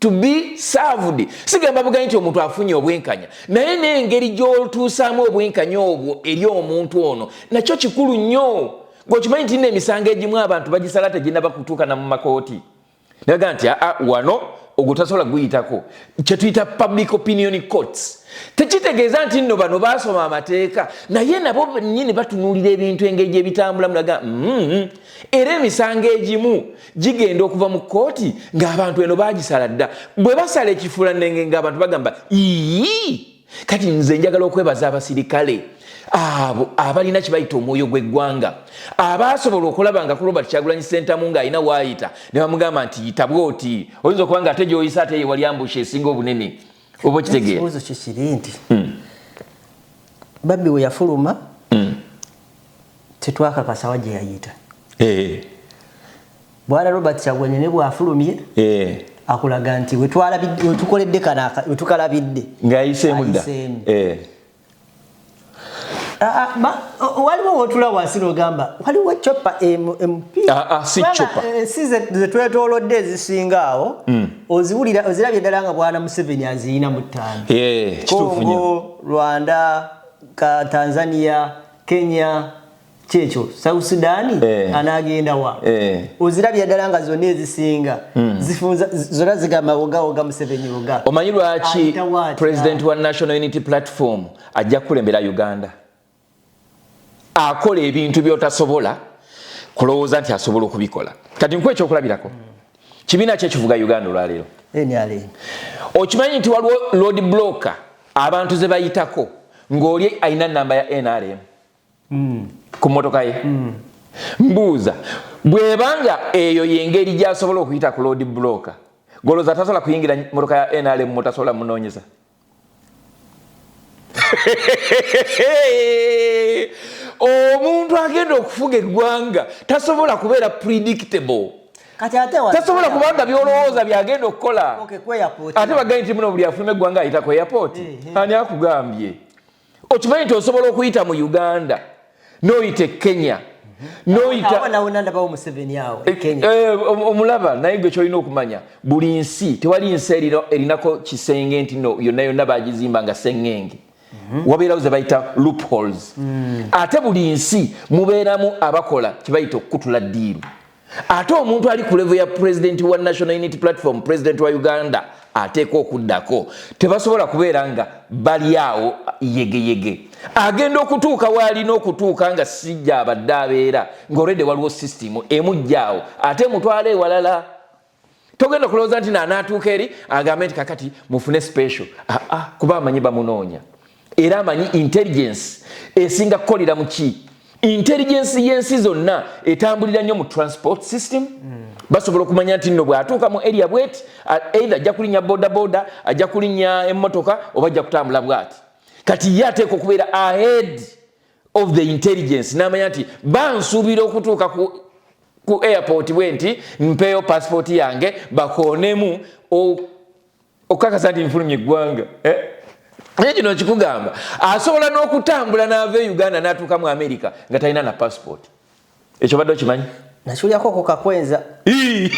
to be served. Sigamba buganyi nti omuntu afunye obwenkanya, naye n'engeri gy'otuusaamu obwenkanya obwo eri omuntu ono nakyo kikulu nnyo. Gweokimanyi nti nno emisango egimu abantu bagisala teginaba kutuukana mu makooti, naga nti aa, wano ogwo tasobola guyitako, kyetuyita public opinion courts. Tekitegeeza nti nno bano basoma amateeka, naye nabo bennyini batunuulira ebintu engeri gyebitambulamu, naga Era emisango egimu gigenda okuva mu kooti ng'abantu eno bagisala dda. Bwe basala ekifuulannenge, ng'abantu bagamba ii. Kati nze njagala okwebaza abasirikale abo abalina kye bayita omwoyo gw'eggwanga, abasobola okulaba nga ku Robert Kyagulanyi Ssentamu ng'alina waayita ne bamugamba nti yita bwoti, oyinza okuba nga ate gy'oyisa ate ye wali ambush esinga obunene. Oba okitegeera? Ekibuuzo kyo kiri nti Barbie we yafuluma, tetwakakasawa gye yayita. Bwana Robert Kyagulanyi ne bwafulumye, akulaga nti wetukoledde kano wetukalabidde ng'ayiseemu dda. Ayiseemu. Ah, ah, waliwo wotula wansi nogamba waliwo chopper emupiira. Ah, ah, si chopper. Ensi zetwetoolodde ezisinga awo, oziwulira, ozirabye ddala nga bwana Museveni aziyina mu ttaano. Kituufu nnyo. Congo, Rwanda, ka Tanzania, Kenya, kyekyo South Sudan, anagenda wa? Ozirabye ddala nga zonna ezisinga zifunza zonna zigamba woga woga Museveni woga. Omanyi lwaki? Ayita waatya? President wa National Unity Platform ajja kukulembera Uganda. Akola ebintu byotasobola kulowooza nti asobola okubikola. Kati nkuwa ekyokulabirako, kibiina ki ekivuga Uganda olwaleero? NRM. Okimanyi nti waliwo road blocker abantu ze bayitako ng'oli alina namba ya NRM ku mmotoka ye? Mbuuza, bwebanga eyo yengeri gy'asobola okuyita ku road blocker, golooza tasobola kuyingira mmotoka ya NRM mutasobola munoonyeza? Omuntu agenda okufuga eggwanga tasobola kubeera predictable. Kati ate Tasobola kubanga byolowooza byagenda okukola. Okay, ku airport. Ate bagambye nti muno buli afuluma eggwanga ayita ku airport. Ani akugambye? Okimanyi nti osobola okuyita mu Uganda n'oyita e Kenya n'oyita Awo nawo nandabawo Museveni awo e Kenya. Omulaba, naye gwe kyolina okumanya, buli nsi, tewali nsi erinako kisenge nti no yonna yonna bagizimba nga seŋŋenge. Wabeerawo ze bayita loopholes. Ate buli nsi mubeeramu abakola kyebayita okukutula deal. Ate omuntu ali ku level ya president wa National Unity Platform, president wa Uganda ateekwa okuddako, tebasobola kubeera nga bali awo yegeyege. Agenda okutuuka waalina okutuuka nga sijja abadde abeera ng'olwedde waliwo system emujja awo ate emutwala ewalala. Togenda kulowooza nti naanaatuuka eri agambe nti kakati mufune special. Aa, kuba amanyi bamunoonya, era amanyi intelligence esinga kukolera mu ki. Intelligence y'ensi zonna etambulira nnyo mu transport system. Basobola okumanya nti nno bw'atuuka mu area bweti, either ajja kulinnya boda boda, ajja kulinnya emmotoka, oba ajja kutambula bwati. Kati ye ateeka okubeera ahead of the intelligence, n'amanya nti bansuubira okutuuka ku airport bwe nti mpeeyo passport yange bakoonemu okukakasa nti nfulumya eggwanga, eh? Naye kino kikugamba asobola n'okutambula n'ava e Uganda n'atuuka mu America nga talina na passport. Ekyo badde okimanyi? Nakiwulyako ko Kakwenza. Ii!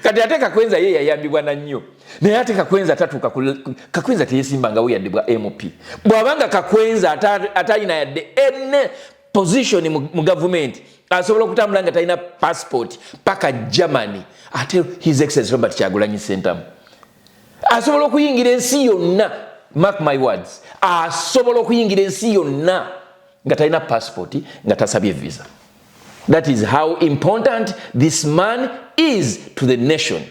Kati ate Kakwenza ye yayambibwa na nnyo, naye ate Kakwenza tatuuka Kakwenza teyesimbangawo yadde bwa MP. Bw'abanga Kakwenza atalina yadde ene position mu gavumenti asobola okutambula nga talina passport paka Germany, ate His Excellence Robert Kyagulanyi Ssentamu asobola okuyingira ensi yonna, mark my words, asobola okuyingira ensi yonna nga talina passport, nga tasabye visa. That is how important this man is to the nation.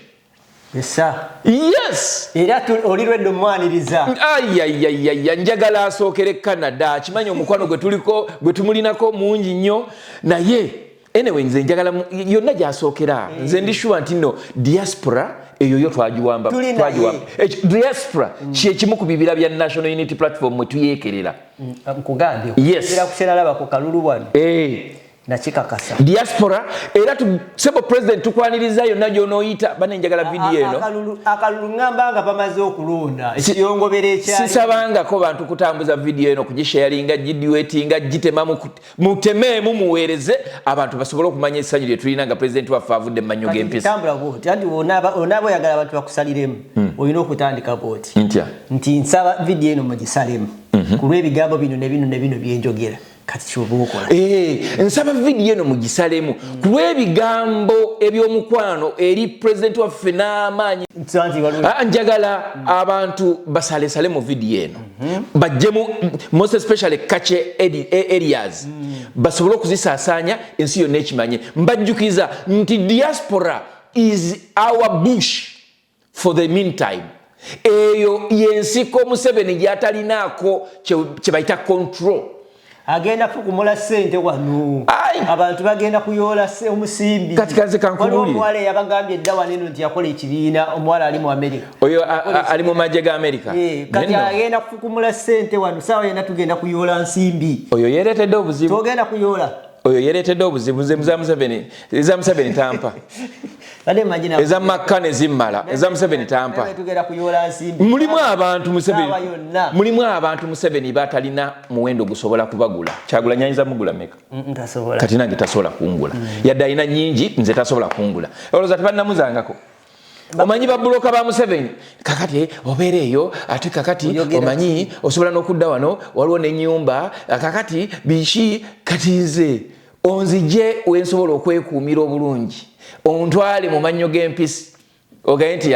Esa. Yes. Era oli lwedde omwaniriza. Ayayayaya, njagala asookere Canada. Akimanyi omukwano gwe tuliko, gwe tumulinako mungi nnyo, naye anyway, nze njagala yonna gy'asookera. Nze ndi sure nti nno diaspora eyo yo twagiwamba. Tuli naye. Twagiwamba. Diaspora kyekimu ku bibira bya National Unity Platform mwe tuyeekerera. Nkugambye. Yes. Era kukyeralaba ku kalulu wano. Nakikakasa. Diaspora era sebo president, tukwaniriza yonna gy'onooyita. Bane, njagala vidiyo eno. Akalulu ŋŋamba nga bamaze okulonda ekiyongobero ekyali. Sisabangako bantu kutambuza vidiyo eno, kugisharinga, giduetinga, gitemamu, mutemeemu, muweereze abantu basobole okumanya essanyu lye tulina nga pulezidenti waffe avudde mu mannyo g'empisa. Tambula bwoti, anti onaaba oyagala abantu bakusaliremu, olina okutandika bwoti. Ntya? Nti nsaba vidiyo eno mugisalemu ku lw'ebigambo bino ne bino ne bino byenjogera. Kati kyoba okola. Nsaba vidiyo eno mugisalemu ku lw'ebigambo eby'omukwano eri pulezidenti waffe n'amaanyi. Nti waliwo Ah, njagala abantu basalesale mu vidiyo eno, bajjemu most especially kache areas, basobole okuzisaasaanya ensi yonna ekimanye. Mbajjukiza nti diaspora is our bush for the meantime. Eyo yensiko Museveni gyatalinaako kye bayita control. Agenda kufukumula ssente wano, abantu bagenda kuyoola omusimbi. Kati kaze kankubuulire. Waliwo omuwala eyabagambye edda wano eno nti yakola ekibiina, omuwala ali mu America. Oyo ali mu magye ga America. Kati agenda kufukumula ssente wano, saawa yonna tugenda kuyoola nsimbi. Oyo yeereetedde obuzibu. Togenda kuyoola. Oyo yeereetedde obuzibu. Nze za Museveni, eza Museveni tampa. Eza Makka ne zimmala, eza Museveni tampa. Mulimu abantu Museveni, mulimu abantu Museveni batalina muwendo gusobola kubagula. Kyagulanyi ayinza mugula meka? Kati nange tasobola kungula. Yadde alina nnyingi, nze tasobola kungula. Olowooza tebannamuzangako? Omanyi babuloka ba Museveni kakati obeera eyo, ate kakati omanyi osobola n'okudda wano, waliwo n'ennyumba kakati biki. Kati nze onzije wensobola okwekuumira obulungi, ontwale mu mannyo g'empisi, ogaye nti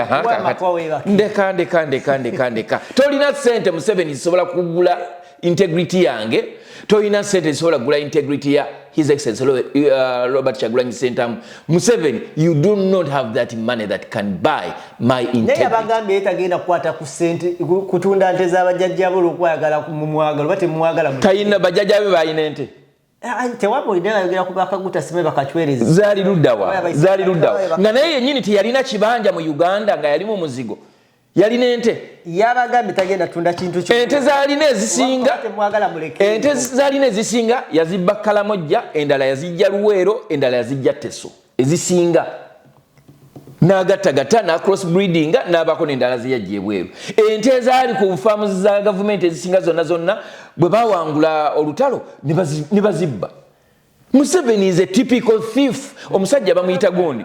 ndeka ndeka ndeka ndeka ndeka. Tolina ssente Museveni zisobola kugula integrity yange, tolina ssente zisobola kugula integrity ya His Excellency Robert Kyagulanyi Ssentamu. Museveni, you do not have that money that can buy my integrity. Naye abagambye tagenda kukwata ku ssente kutunda nte z'abajjajjabo olw'okwagala mumwagala oba temumwagala. Talina bajjajjabe balina ente. Tewabulidde ngayogera ku bakaguta simanyi bakacwerezi. Zaali luddawa? Zaali luddawa nga naye yennyini teyalina kibanja mu Uganda, nga yalimu muzigo, yalina ente? Yabagambye tagenda tunda kintu. Ente zaalina ezisinga, ente zaalina ezisinga yazibba Kalamojja, endala yazijja Luweero, endala yazijja Teso. Ezisinga n'agattagatta na cross breeding n'abaako n'endala zeyajja ebweru. Ente ezaali ku faamu za gavumenti ezisinga zonna zonna, bwe bawangula olutalo ne bazibba. Museveni is a typical thief. Omusajja bamuyita gundi,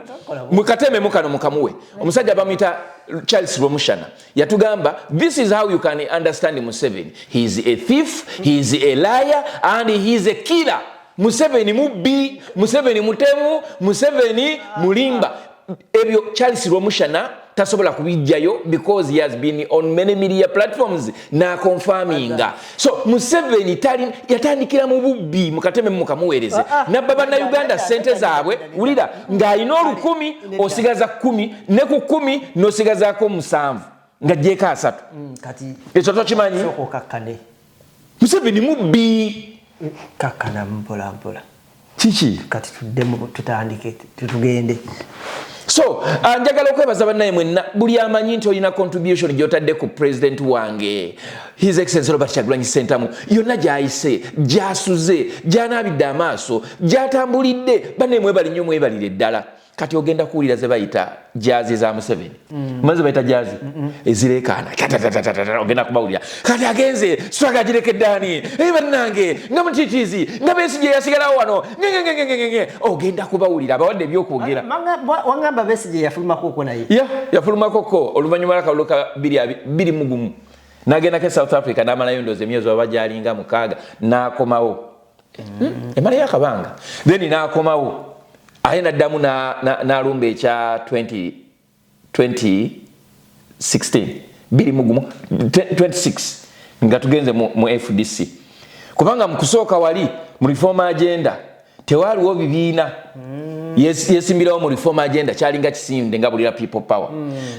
mukatememu kano mukamuwe. Omusajja bamuyita Charles Rwomushana yatugamba, "This is how you can understand Museveni. He is a thief, he is a liar and he is a killer." Museveni mubbi, Museveni mutemu, Museveni mulimba. Ebyo Charles Rwomushana tasobola kubijjayo because he has been on many media platforms naconfirminga. So Museveni tali yatandikira mu bubbi, mukateme mukamuweereze. Nabba bannayuganda sente zaabwe. Wulira, ng'alina 1000 osigaza 10, ne ku 10 n'osigazaako 7 nga gyeko 30. Ekyo tokimanyi? Museveni mubbi. Kakkana mpola mpola. Kiki? Kati tuddemu tutandike, tutugende. So njagala okwebaza bannaye mwenna, buli amanyi nti olina contribution gyotadde ku president wange, His Excellence Robert Kyagulanyi Ssentamu, yonna gyayise, gyasuze, gyanaabidde amaaso, gyatambulidde. Bannaye mwebali nnyo, mwebalire ddala. Kati ogenda kuwulira ze bayita jazz za Museveni. Maze bayita jazz ezireekaana, ogenda kubawulira. Kati agenze struggle agirekedde bannange nga mutitizi nga Besigye yasigalawo wano ngengengengenge. Ogenda kubawulira abawadde ebyokwogera. Wangamba Besigye yafulumakoko naye? Ya, yafulumakoko oluvannyuma lwakalulu ka 2021, n'agendako e South Africa n'amalayo ndoozi emyezi oba gyalinga 6, n'akomawo. Emalayo akabanga, then n'akomawo ate naddamu n'alumba ekya 2016, 21, 26 nga tugenze mu FDC, kubanga mu kusooka wali mu reform agenda tewaaliwo bibiina. Yesimbirawo mu reform agenda, kyalinga kisinde nga bulira People Power.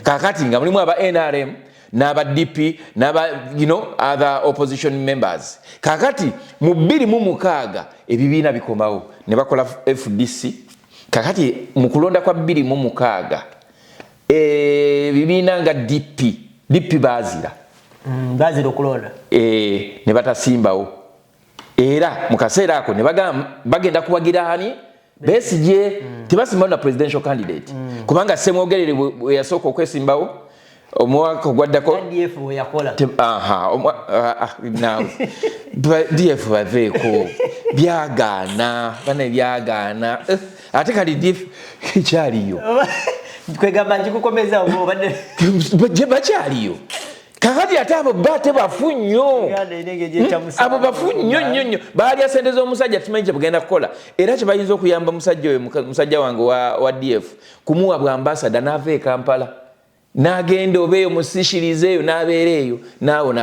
Kakati nga mulimu aba NRM n'aba DP n'aba other opposition members. Kakati mu 2006 ebibiina bikomawo ne bakola FDC. Kakati mu kulonda kwa 2006 ebibiina nga DP bazira. Bazira okulonda. Ne batasimbawo, era mu kaseera ako ne bagenda kuwagira ani? Besigye. Tebasimbawo na presidential candidate, kubanga Semwogerere bwe yasooka okwesimbawo omwaka ogwaddako DF we yakola. Aha, naawe DF baveeko, byagaana bana, byagaana. Ate kali DF ekyaliyo. Kwegamba nkikukomeza obadde Gye bakyaliyo kakati, ate abo ba tebafu nnyo. Uganda erina engeri gyetamusa. Abo bafu nnyo nnyo nnyo, baalya sente z'omusajja. Tumanyi kye bugenda kukola, era kye bayinza okuyamba musajja oyo, musajja wange wa DF, kumuwa bwa ambassador n'ava e Kampala n'agenda oba eyo mu Seychelles eyo n'abeera eyo naawo.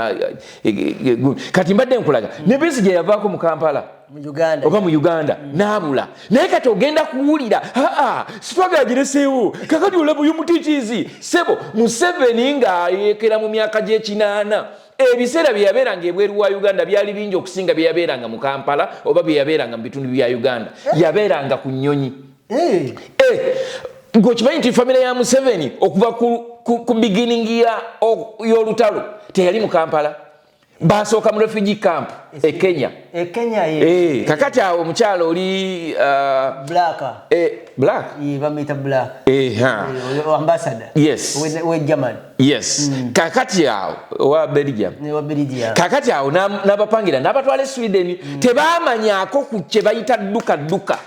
Kati mbadde nkulaga ne Besigye yavaako mu Kampala mu Uganda oba mu Uganda n'abula. Naye kati ogenda kuwulira aa struggle agireseewo. Kakati olaba oyo mutikizi sebo Museveni ng'ayekera mu myaka gy'ekinaana. Ebiseera bye yabeeranga ebweru wa Uganda byali bingi okusinga bye yabeeranga mu Kampala oba bye yabeeranga mu bitundu bya Uganda. Yabeeranga ku nnyonyi. Eh, ng'okimanyi nti famire ya Museveni okuva ku beginning y'olutalo teyali mu Kampala, basooka mu refugee camp e Kenya. E Kenya. Eh, kakati awo omukyalo oli Black. Eh, Black. Bamuyita Black. Eh, ha. Ambassador. Yes. We German. Yes. Kakati awo owa Belgium. Wa Belgium. Kakati awo n'abapangira n'abatwala e Sweden. Tebamanyako ku kye bayita dduka dduka.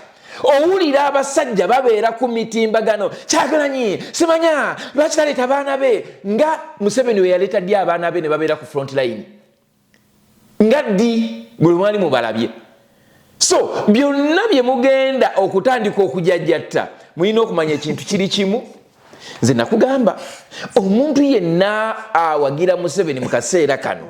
Owulira abasajja babeera ku mitimbagano, "Kyagulanyi simanya lwaki taleeta abaana be," nga Museveni we yaleeta ddi abaana be ne babeera ku front line? Nga ddi buli mwali mubalabye? So byonna bye mugenda okutandika okujajjatta, mulina okumanya ekintu kiri kimu. Nze nakugamba, omuntu yenna awagira Museveni mu kaseera kano,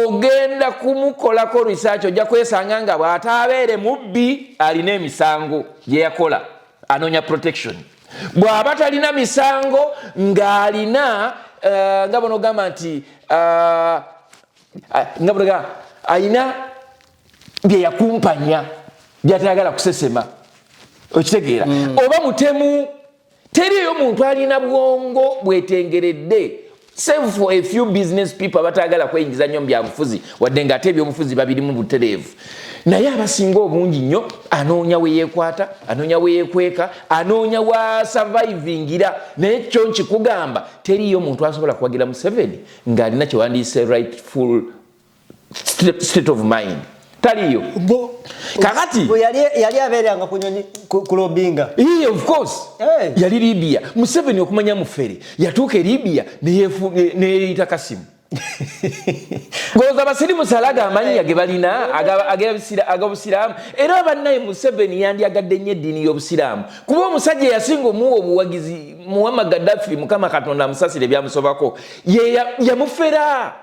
ogenda kumukolako research, ojja kwesanga nga bw'ataabeere mubbi, alina emisango gye yakola, anoonya protection. Bw'aba talina misango, ng'alina nga bonogamba nti nga bonogamba alina bye yakumpanya byatayagala kusesema, okitegeera? Oba mutemu. Teriyo muntu alina bwongo bwetengeredde, save for a few business people abatagala kweyingiza nnyo mu byabufuzi, wadde nga ate ebyobufuzi babirimu butereevu. Naye abasinga obungi nnyo anoonya we yeekwata, anoonya we yeekweka, anoonya wa survivingira. Naye kyo nkikugamba, teriyo muntu asobola kuwagira Museveni ng'alina kyewandiise rightful state of mind. Taliyo. Kakati Yali abeeranga ku nyonyi kulobinga. Yeah, of course. Hey. Yali Libya. Museveni okumanya mufere, yatuuka e Libya neyeyita Kasimu. Ngowooza abasirimu salaga amannya ge balina ag'obusiraamu. Era bannaye, Museveni yandyagadde nnyo eddiini y'obusiraamu, kuba omusajja yasinga omuwa obuwagizi, Muwama Gaddafi, Mukama Katonda amusasire ebyamusobako, ye yamufera.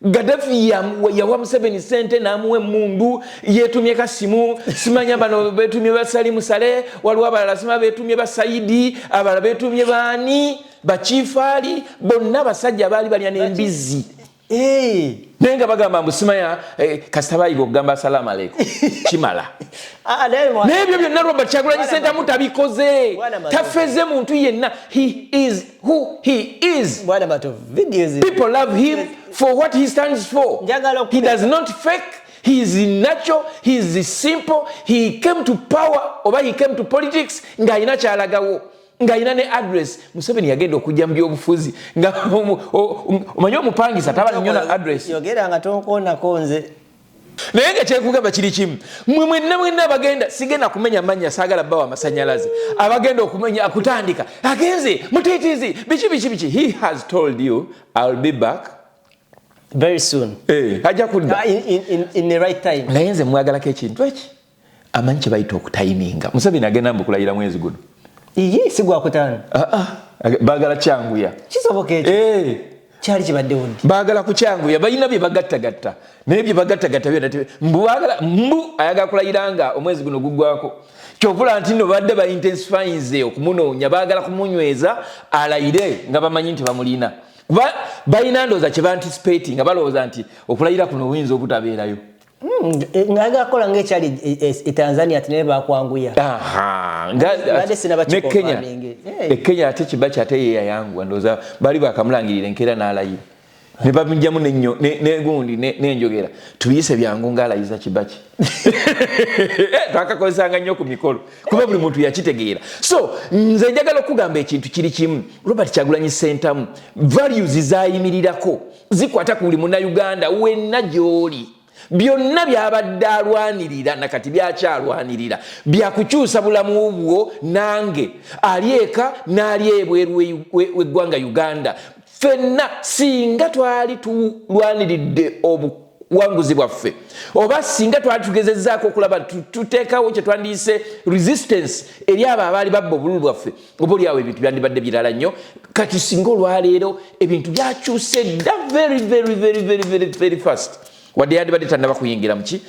Gaddafi yawa Museveni sente n'amuwa emundu. Yetumye Kasimu, simanya bano betumye basalimu sale, waliwo abalala sima betumye basayidi, abalala betumye baani, bakifaali, bonna basajja baali balya n'embizzi. Naye nga bagamba mbu simanya kasita bayiga okugamba asalaamu aleikum kimala. Ah, naye Naye ebyo byonna Robert Kyagulanyi Sentamu tabikoze. Bwana Matovu. Tafeze muntu yenna. He is who he is. Bwana Matovu, videos. People love him for what he stands for. Njagala He does not fake. He is natural, he is simple. He came to power oba he came to politics ng'alina kyalagawo, ng'alina ne address. Museveni yagenda okujja mu byobufuzi nga omanyi omupangisa taba nnyo na address. Yogera nga tonkoonako nze. Naye nga kyekugamba kiri kimu, mwe mwenna mwenna abagenda, sigenda kumenya mannya, saagala bawa amasanyalaze, abagenda okumenya kutandika agenze mutiitizi biki biki biki, he has told you, "I'll be back." Very soon. Eh, ajja kudda. Ah, in the right time. Naye nze mwagalako ekintu eki, amanyi kye bayita okutayiminga. Museveni agenda mbu kulayira mwezi guno. Iye, si gwakutaano? Ah, ah, baagala kyanguya. Kisoboka ekyo? Eh. Kyali kibaddewo ddi? Baagala kukyanguya, balina bye bagattagatta, naye bye bagattagatta byonna mbu baagala, mbu ayagala kulayira nga omwezi guno guggwako. Kyovula nti nno badde ba intensifyinze okumunoonya, baagala kumunyweza alayire nga bamanyi nti bamulina, kuba balina ndowooza kye baanticipate nga balowooza nti okulayira kuno oyinza obutabeerayo. Ngayagala kukola ngaekyali e Tanzania, ati naye bakwanguya. Aha, Mbadde sinaba ne Kenya. kiconfirming. E Kenya ate Kibaki ate ye yayanguwa, ndowooza bali bakamulangirira enkeera n'alayira ne bamugyamu negundi n'enjogera tubiyise byangu ng'alayiza Kibaki. Twakakozesanga nnyo ku mikolo kuba buli muntu yakitegeera. So nze njagala okugamba ekintu kiri kimu, Robert Kyagulanyi Sentamu values zayimirirako zikwata ku buli Munnayuganda wenna gy'oli. Byonna byabadde alwanirira nakati byakyalwanirira byakukyusa bulamu bwo nange ali eka n'ali ebweru w'eggwanga Uganda. Ffenna singa twali tulwaniridde obuwanguzi bwaffe, oba singa twali tugezezzaako okulaba tuteekawo kye twandiyise resistance eri abo abaali babba obululu bwaffe, oba oliawo ebintu byandibadde birala nnyo. Kati singa olwaleero ebintu byakyuse dda very very very very very very fast, wadde yandibadde tannaba kuyingira muki,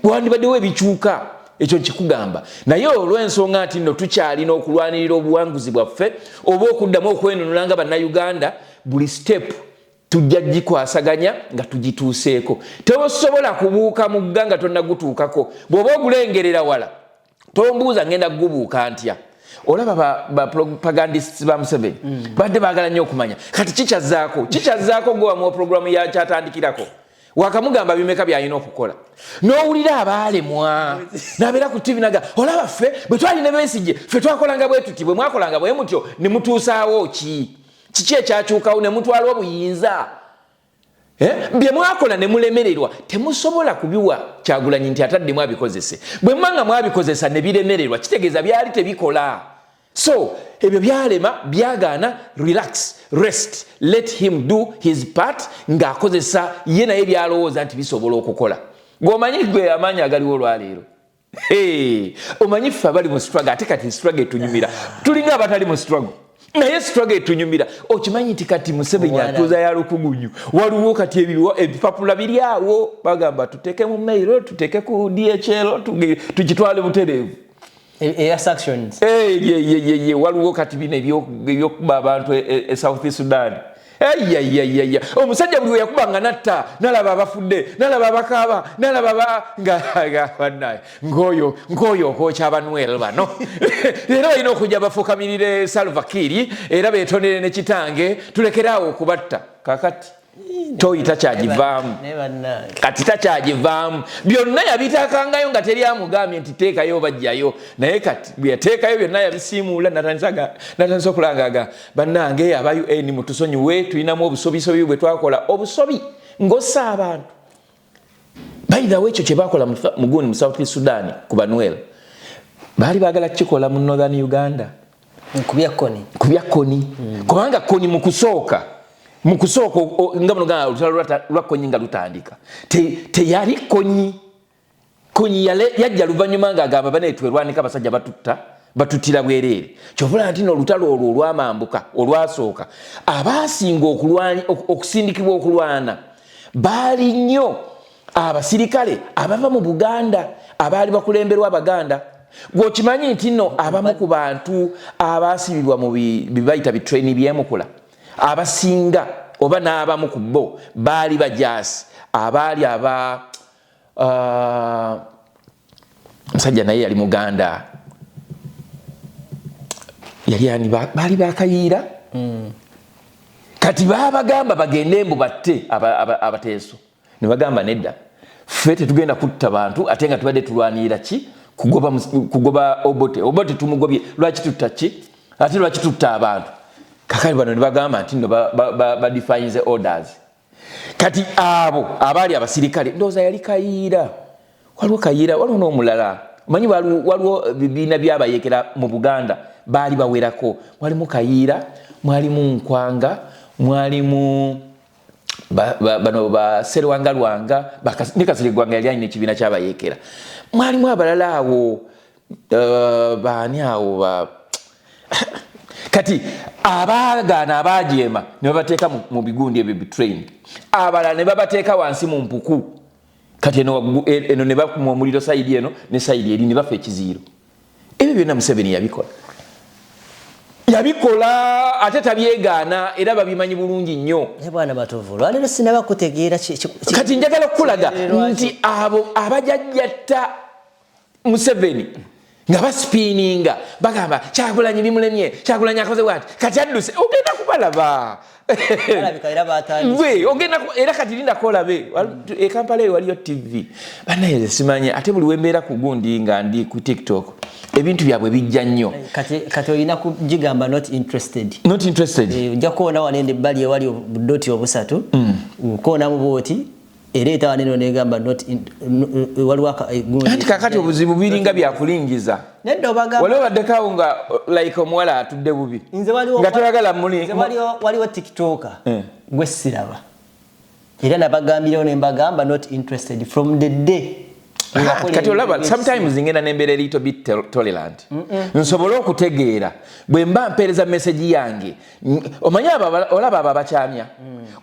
wandibaddewo ebikyuka. Ekyo nkikugamba. Naye olw'ensonga nti nno tukyalina okulwanirira obuwanguzi bwaffe oba okuddamu okwenunula nga Bannayuganda, buli step Tujja gikwasaganya nga tugituuseeko. Teosobola kubuuka mugga nga tonnagutuukako. Bw'oba ogulengerera wala, tombuuza ngenda kugubuuka ntya. Olaba ba propagandists ba Museveni badde baagala nnyo okumanya kati kikyazaako kikyazaako gwe wamuwa programu yakyatandikirako, wakamugamba bimeka byalina okukola, n'owulira abaalemwa nabeera ku TV naga, olaba ffe bwe twalina Besigye, ffe twakolanga bwe tuti, bwe mwakolanga bwe mutyo ne mutuusaawo ki? Kiki ekyakyukawo ne mutwala obuyinza? Eh? Bye mwakola ne mulemererwa temusobola kubiwa Kyagulanyi nti ataddemu abikozese. Bwe muba nga mwabikozesa ne biremererwa, kitegeeza byali tebikola. So ebyo byalema, byagaana. Relax, rest, let him do his part ng'akozesa ye naye byalowooza nti bisobola okukola. Gweomanyi gwe amaanyi agaliwo olwaleero. Hey, omanyi ffe abali mu struggle, ate kati struggle etunyumira, tulinga abatali mu struggle, naye struggle etunyumira. Okimanyi nti kati Museveni atuuza ya lukugunyu? Waliwo kati ebipapula biri awo, bagamba tuteeke mu mail, tuteeke ku DHL, tukitwale butereevu. Eya sanctions. Ye, waliwo kati bino ebyokuba abantu e South Sudan. Ayayayaya, omusajja buli weyakubanga natta, nalaba abafudde, nalaba abakaaba, nalaba nga bannaye ngoyo ngoyo okwokya abanwel bano. Era balina okujja bafukamirire Salva Kiir, era betonere ne kitange, tulekeraawo okubatta. Kakati toyi takyagivaamu. Naye bannange. Kati takyagivaamu. Byonna yabitakangayo nga teri amugambye nti teekayo, bajjayo. Naye kati bwe yateekayo byonna yabisiimuula, natandisa okulangaga, bannange aba UN, mutusonyiwe, tulinamu obusobisobi bwe twakola, obusobi ng'ossa abantu. Bayirawo ekyo kye bakola mugundi mu South Sudan ku Banuel, baali baagala kukikola mu Northern Uganda. Kubya Kony. Kubya Kony, kubanga Kony mu kusooka nga muno gamba olutalo lwa Kony nga lutandika, teyali Kony. Kony yajja luvannyuma ng'agamba, bane twerwanika, abasajja batutta, batuttira bwereere. Kyovula nti n'olutalo olwo olwamambuka olwasooka, abaasinga okusindikibwa okulwana baali nnyo abasirikale abava mu Buganda, abaali bakulemberwa Abaganda. Gweokimanyi nti nno abamu ku bantu abasibibwa mu bibayita bitraini byemukula abasinga oba n'abamu ku bo baali bajaasi abaali aba musajja naye yali Muganda, yali ani, baali bakayiira. Kati babagamba bagende mbu batte Abateeso, ne bagamba nedda, ffe tetugenda kutta bantu, ate nga tubadde tulwanirira ki? Kugoba Obote. Obote tumugobye, lwaki tutta ki? Ate lwaki tutta abantu? Kakali bano ne bagamba nti no badefyinze orders. Kati abo abaali abasirikale, ndowooza yali Kayiira, waliwo Kayiira, waliwo n'omulala. Omanyi waliwo bibiina byabayekera mu Buganda, baali bawerako. Mwalimu Kayiira, mwalimu Nkwanga, mwalimu bano ba Serwanga Lwanga, ne Kasirye Gwanga yali alina ekibiina kyabayekera. Mwalimu abalala awo, baani awo ba kati abaagaana abajeema ne babateeka mu bigundi ebyo bitrain, abalala ne babateeka wansi mu mpuku. Kati eno eno ne bakuma omuliro side eno ne side eri, ne bafa ekiziiro. Ebyo byonna Museveni yabikola, yabikola, ate tabyegaana, era babimanyi bulungi nnyo. Naye bwana Matovu, lwaleero sinaba kutegeera Kati njagala okukulaga nti abo abajajjatta Museveni nga baspinninga, bagamba Kyagulanyi bimulemye, Kyagulanyi akoze bwati, kati adduse, ogenda kubalaba. Balabika era batandise. Gwe ogenda era kati lindako olabe. E Kampala eyo waliyo TV, bannaye simanyi, ate buli wembeera ku gundi nga ndi ku TikTok, ebintu byabwe bijja nnyo. Kati olina kugigamba "not interested". Not interested. Ojja kukoona wano eno ebbali ewali obudoti obusatu, okoonamu bwoti, ereeta wano eno negamba not waliwo gundi. Anti kakati obuzibu biringa byakulingiza. Nedda, obagamba Wali obaddekawo nga like omuwala atudde bubi Nze waliwo nga toyagala muli Nze waliwo TikToker gwe siraba, era nabagambirawo ne mbagamba "not interested" from the day Ah, weyakola kati olaba ebintu. Sometimes ngenda nembeera a little bit tolerant, nsobole okutegeera bwe mba mpeereza message yange. Omanyi olaba abo abakyamya,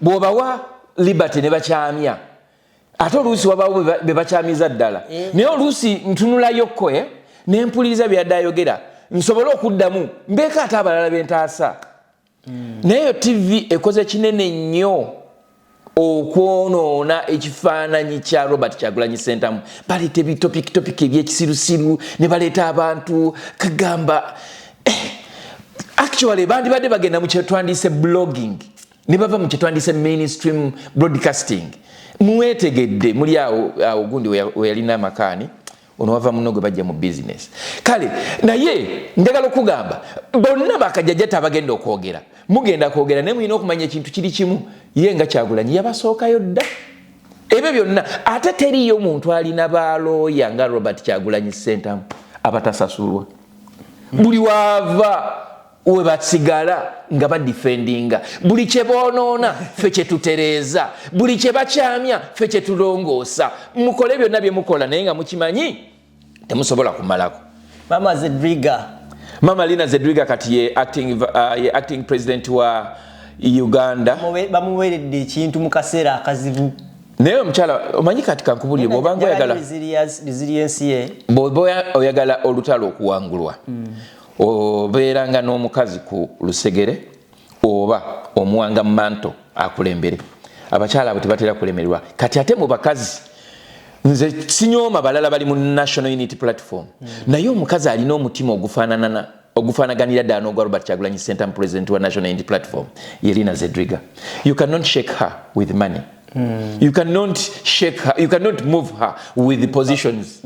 bw'obawa liberty ne bakyamya, ate oluusi wabaawo be bakyamiza ddala. Naye oluusi ntunulayokko ne mpuliriza byadde ayogera, nsobole okuddamu mbeeko ate abalala bentaasa. Naye eyo TV ekoze kinene nnyo. Okwonoona ekifaananyi kya Robert Kyagulanyi Sentamu, baleeta ebitopikitopiki ebyekisirusiru ne baleeta abantu kagamba actually bandibadde bagenda mu kyetwandiise blogging ne bava mu kyetwandiise mainstream broadcasting. Mwetegedde muli awo awo gundi weyalina amakaani ono wava muno gwe bajja mu business. Kale naye njagala okugamba bonna bakajjajjata abagenda okwogera, mugenda kwogera, naye mulina okumanya ekintu kiri kimu: ye nga Kyagulanyi yabasookayo dda ebyo byonna. Ate teriyo muntu alina balooya nga Robert Kyagulanyi Sentamu abatasasulwa. Buli waava we basigala nga badefendinga buli kye boonoona, ffe kye tutereeza, buli kye bakyamya, ffe kye tulongoosa. Mukole byonna bye mukola, naye nga mukimanyi temusobola kumalako. Mama Zedriga. Mama Lina Zedriga kati ye acting president wa Uganda. Bamuweredde ekintu mu kaseera akazibu. Naye omukyala omanyi, kati kankubulire, bw'obanga oyagala Resilience ye. Bw'oba oyagala olutalo okuwangulwa, obeeranga n'omukazi ku lusegere oba omuwanga manto akulembere. Abakyala abo tebatera kulemererwa. Kati ate mu bakazi, nze sinyooma balala bali mu National Unity Platform, naye omukazi alina omutima ogufaananana, ogufaanaganira ddala n'ogwa Robert Kyagulanyi Sentamu, president wa National Unity Platform, ye Lina Zedriga. You cannot shake her with money. You cannot shake her, you cannot move her with the positions.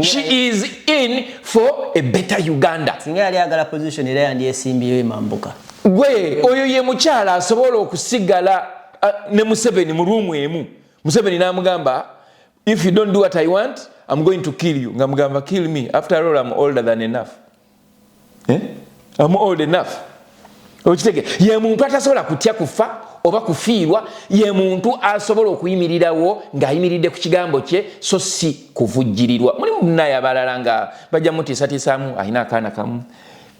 She is in for a better Uganda. Singa yali ayagala position, era yandyesimbyeyo emambuka. Gwe oyo ye mukyala asobola okusigala ne Museveni mu room emu, Museveni n'amugamba, "If you don't do what I want, I'm going to kill you," nga mugamba, "Kill me. After all, I'm older than enough, eh? I'm old enough." Okitege ye muntu atasobola kutya kufa oba kufiirwa. Ye muntu asobola okuyimirirawo ng'ayimiridde ku kigambo kye, so si kuvujjirirwa. Mulimu munaye abalala nga bajja mutiisatiisaamu, alina akaana kamu,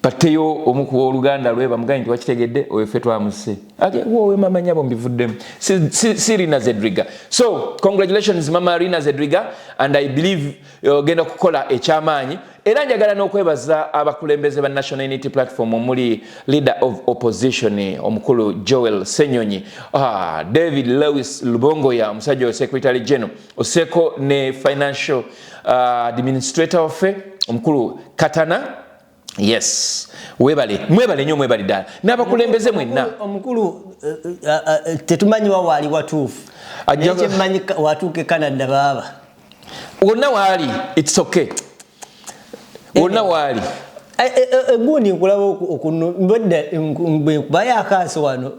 batteyo omu ku oluganda lwe, bamugambe nti wakitegedde, oyo ffe twamuse. Ate wowe mama nyabo mbivuddemu. Si Rina Zedriga. So congratulations, Mama Rina Zedriga, and I believe ogenda kukola ekyamaanyi. Era njagala n'okwebaza abakulembeze ba National Unity Platform omuli leader of opposition omukulu Joel Senyonyi, David Lewis Lubongoya, omusajja oyo secretary general, oseko ne financial administrator waffe omukulu Katana. Yes, webale, mwebale nnyo, mwebale ddala n'abakulembeze mwenna. Omukulu tetumanyi wa waali watuufu. Naye kyemmanyi, watuuka e Canada baaba. Wonna waali, it's okay, wonna waali. Egundi nkulaba mbedda nkubayo akaaso wano.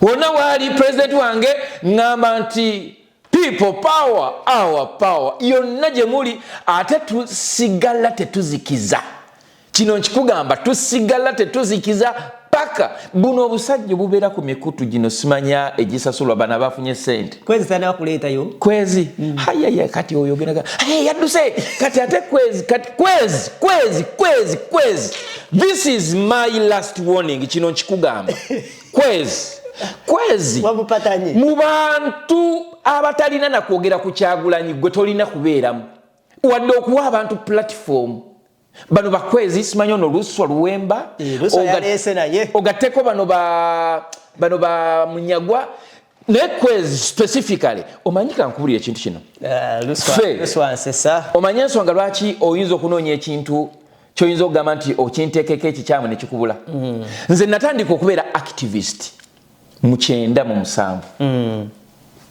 Wonna waali president wange, ŋŋamba nti people power, our power, yonna gye muli. Ate tusigala tetuzikiza, kino nkikugamba, tusigala tetuzikiza paka buno obusajja bubeera ku mikutu gino, simanya egisasulwa bano abafunye sente. Kwezi tana kuleetayo. Kwezi hayaya, kati oyo ogendaga, "Hey, yadduse." Kati ate Kwezi, kati Kwezi, Kwezi, Kwezi, Kwezi, this is my last warning. Kino nkikugamba, Kwezi, Kwezi. Wamupatanye. Mu bantu abatalina nakwogera ku Kyagulanyi, gwe tolina kubeeramu wadde okuwa abantu platform. Bano bakwezi, simanyi ono Luswa Luwemba. Luswa yaleese naye. Ogatteko bano ba Munyagwa, naye Kwezi specifically, omanyi, kankubulira ekintu kino. Ffe. Luswa nsesa. Omanyi ensonga lwaki oyinza okunoonya ekintu kyoyinza okugamba nti okinteekeko ekikyamu nekikubula? Nze natandika okubeera activist mu 97,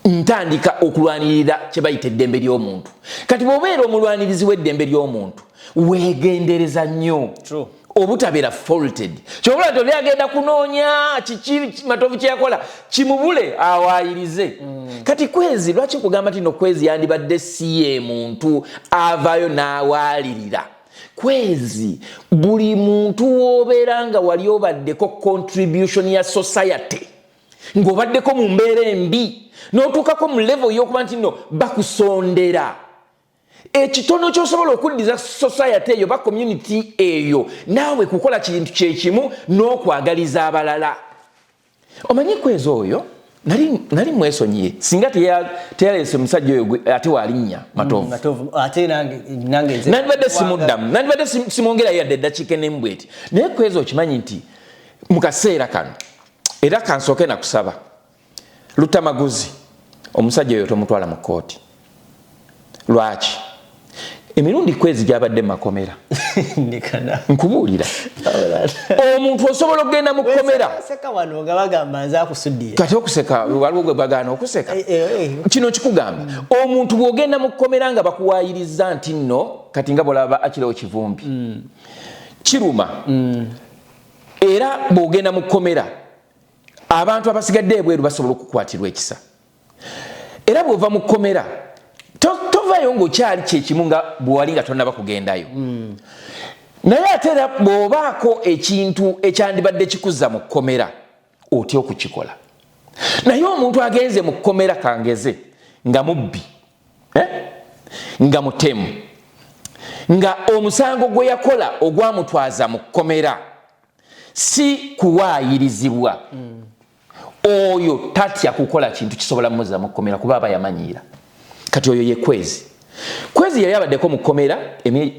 ntandika okulwanirira kye bayita eddembe ly'omuntu. Kati bw'obeera omulwanirizi w'eddembe ly'omuntu, weegendereza nnyo True. obutabeera faulted. Kyobula nti oli agenda kunoonya kiki Matovu kyeyakola kimubule awaayirize. Kati Kwezi, lwaki nkugamba nti no Kwezi yandibadde si ye muntu avaayo n'awaalirira? Kwezi, buli muntu w'obeera nga wali obaddeko contribution ya society, ng'obaddeko mu mbeera embi n'otuukako mu level y'okuba nti no bakusondera ekitono kyosobola okuddiza society eyo ba community eyo, naawe kukola kintu kyekimu n'okwagaliza abalala. Omanyi Kwezi oyo nali mwesonyiye singa teyaleese musajja oyo ate walinnya Matovu. Matovu ate nange nze Nandibadde simuddamu, nandibadde simwongerayo yadde eddakiika enemu eti. Naye Kwezi, okimanyi nti mu kaseera kano, era kansooke nakusaba. Lutamaguzi, omusajja oyo tomutwala mu kkooti. Lwaki? Emirundi Kwezi gyabadde makomera, nkubuulira, omuntu osobola okugenda mu kkomera. Kati okuseka waliwo gwe bagaana okuseka. Eh, eh, eh. Kino kikugamba, omuntu bw'ogenda mu kkomera nga bakuwaayiriza nti nno kati nga bwolaba Achileo Kivumbi, kiruma. Era bw'ogenda mu kkomera, abantu abasigadde ebweru basobola okukwatirwa ekisa. Era bw'ova mu kkomera, tovayo ng'okyali kyekimu nga bwewali nga tonnaba kugendayo. Naye ate era bw'obaako ekintu ekyandibadde kikuzza mu kkomera, otya okukikola. Naye omuntu agenze mu kkomera, kangeze nga mubbi, eh? Nga mutemu, nga omusango gwe yakola ogwamutwaza mu kkomera si kuwaayirizibwa, oyo tatya kukola kintu kisobola muzza mu kkomera, kuba aba yamanyiira. Kati oyo ye Kwezi. Kwezi yali abaddeko mu kkomera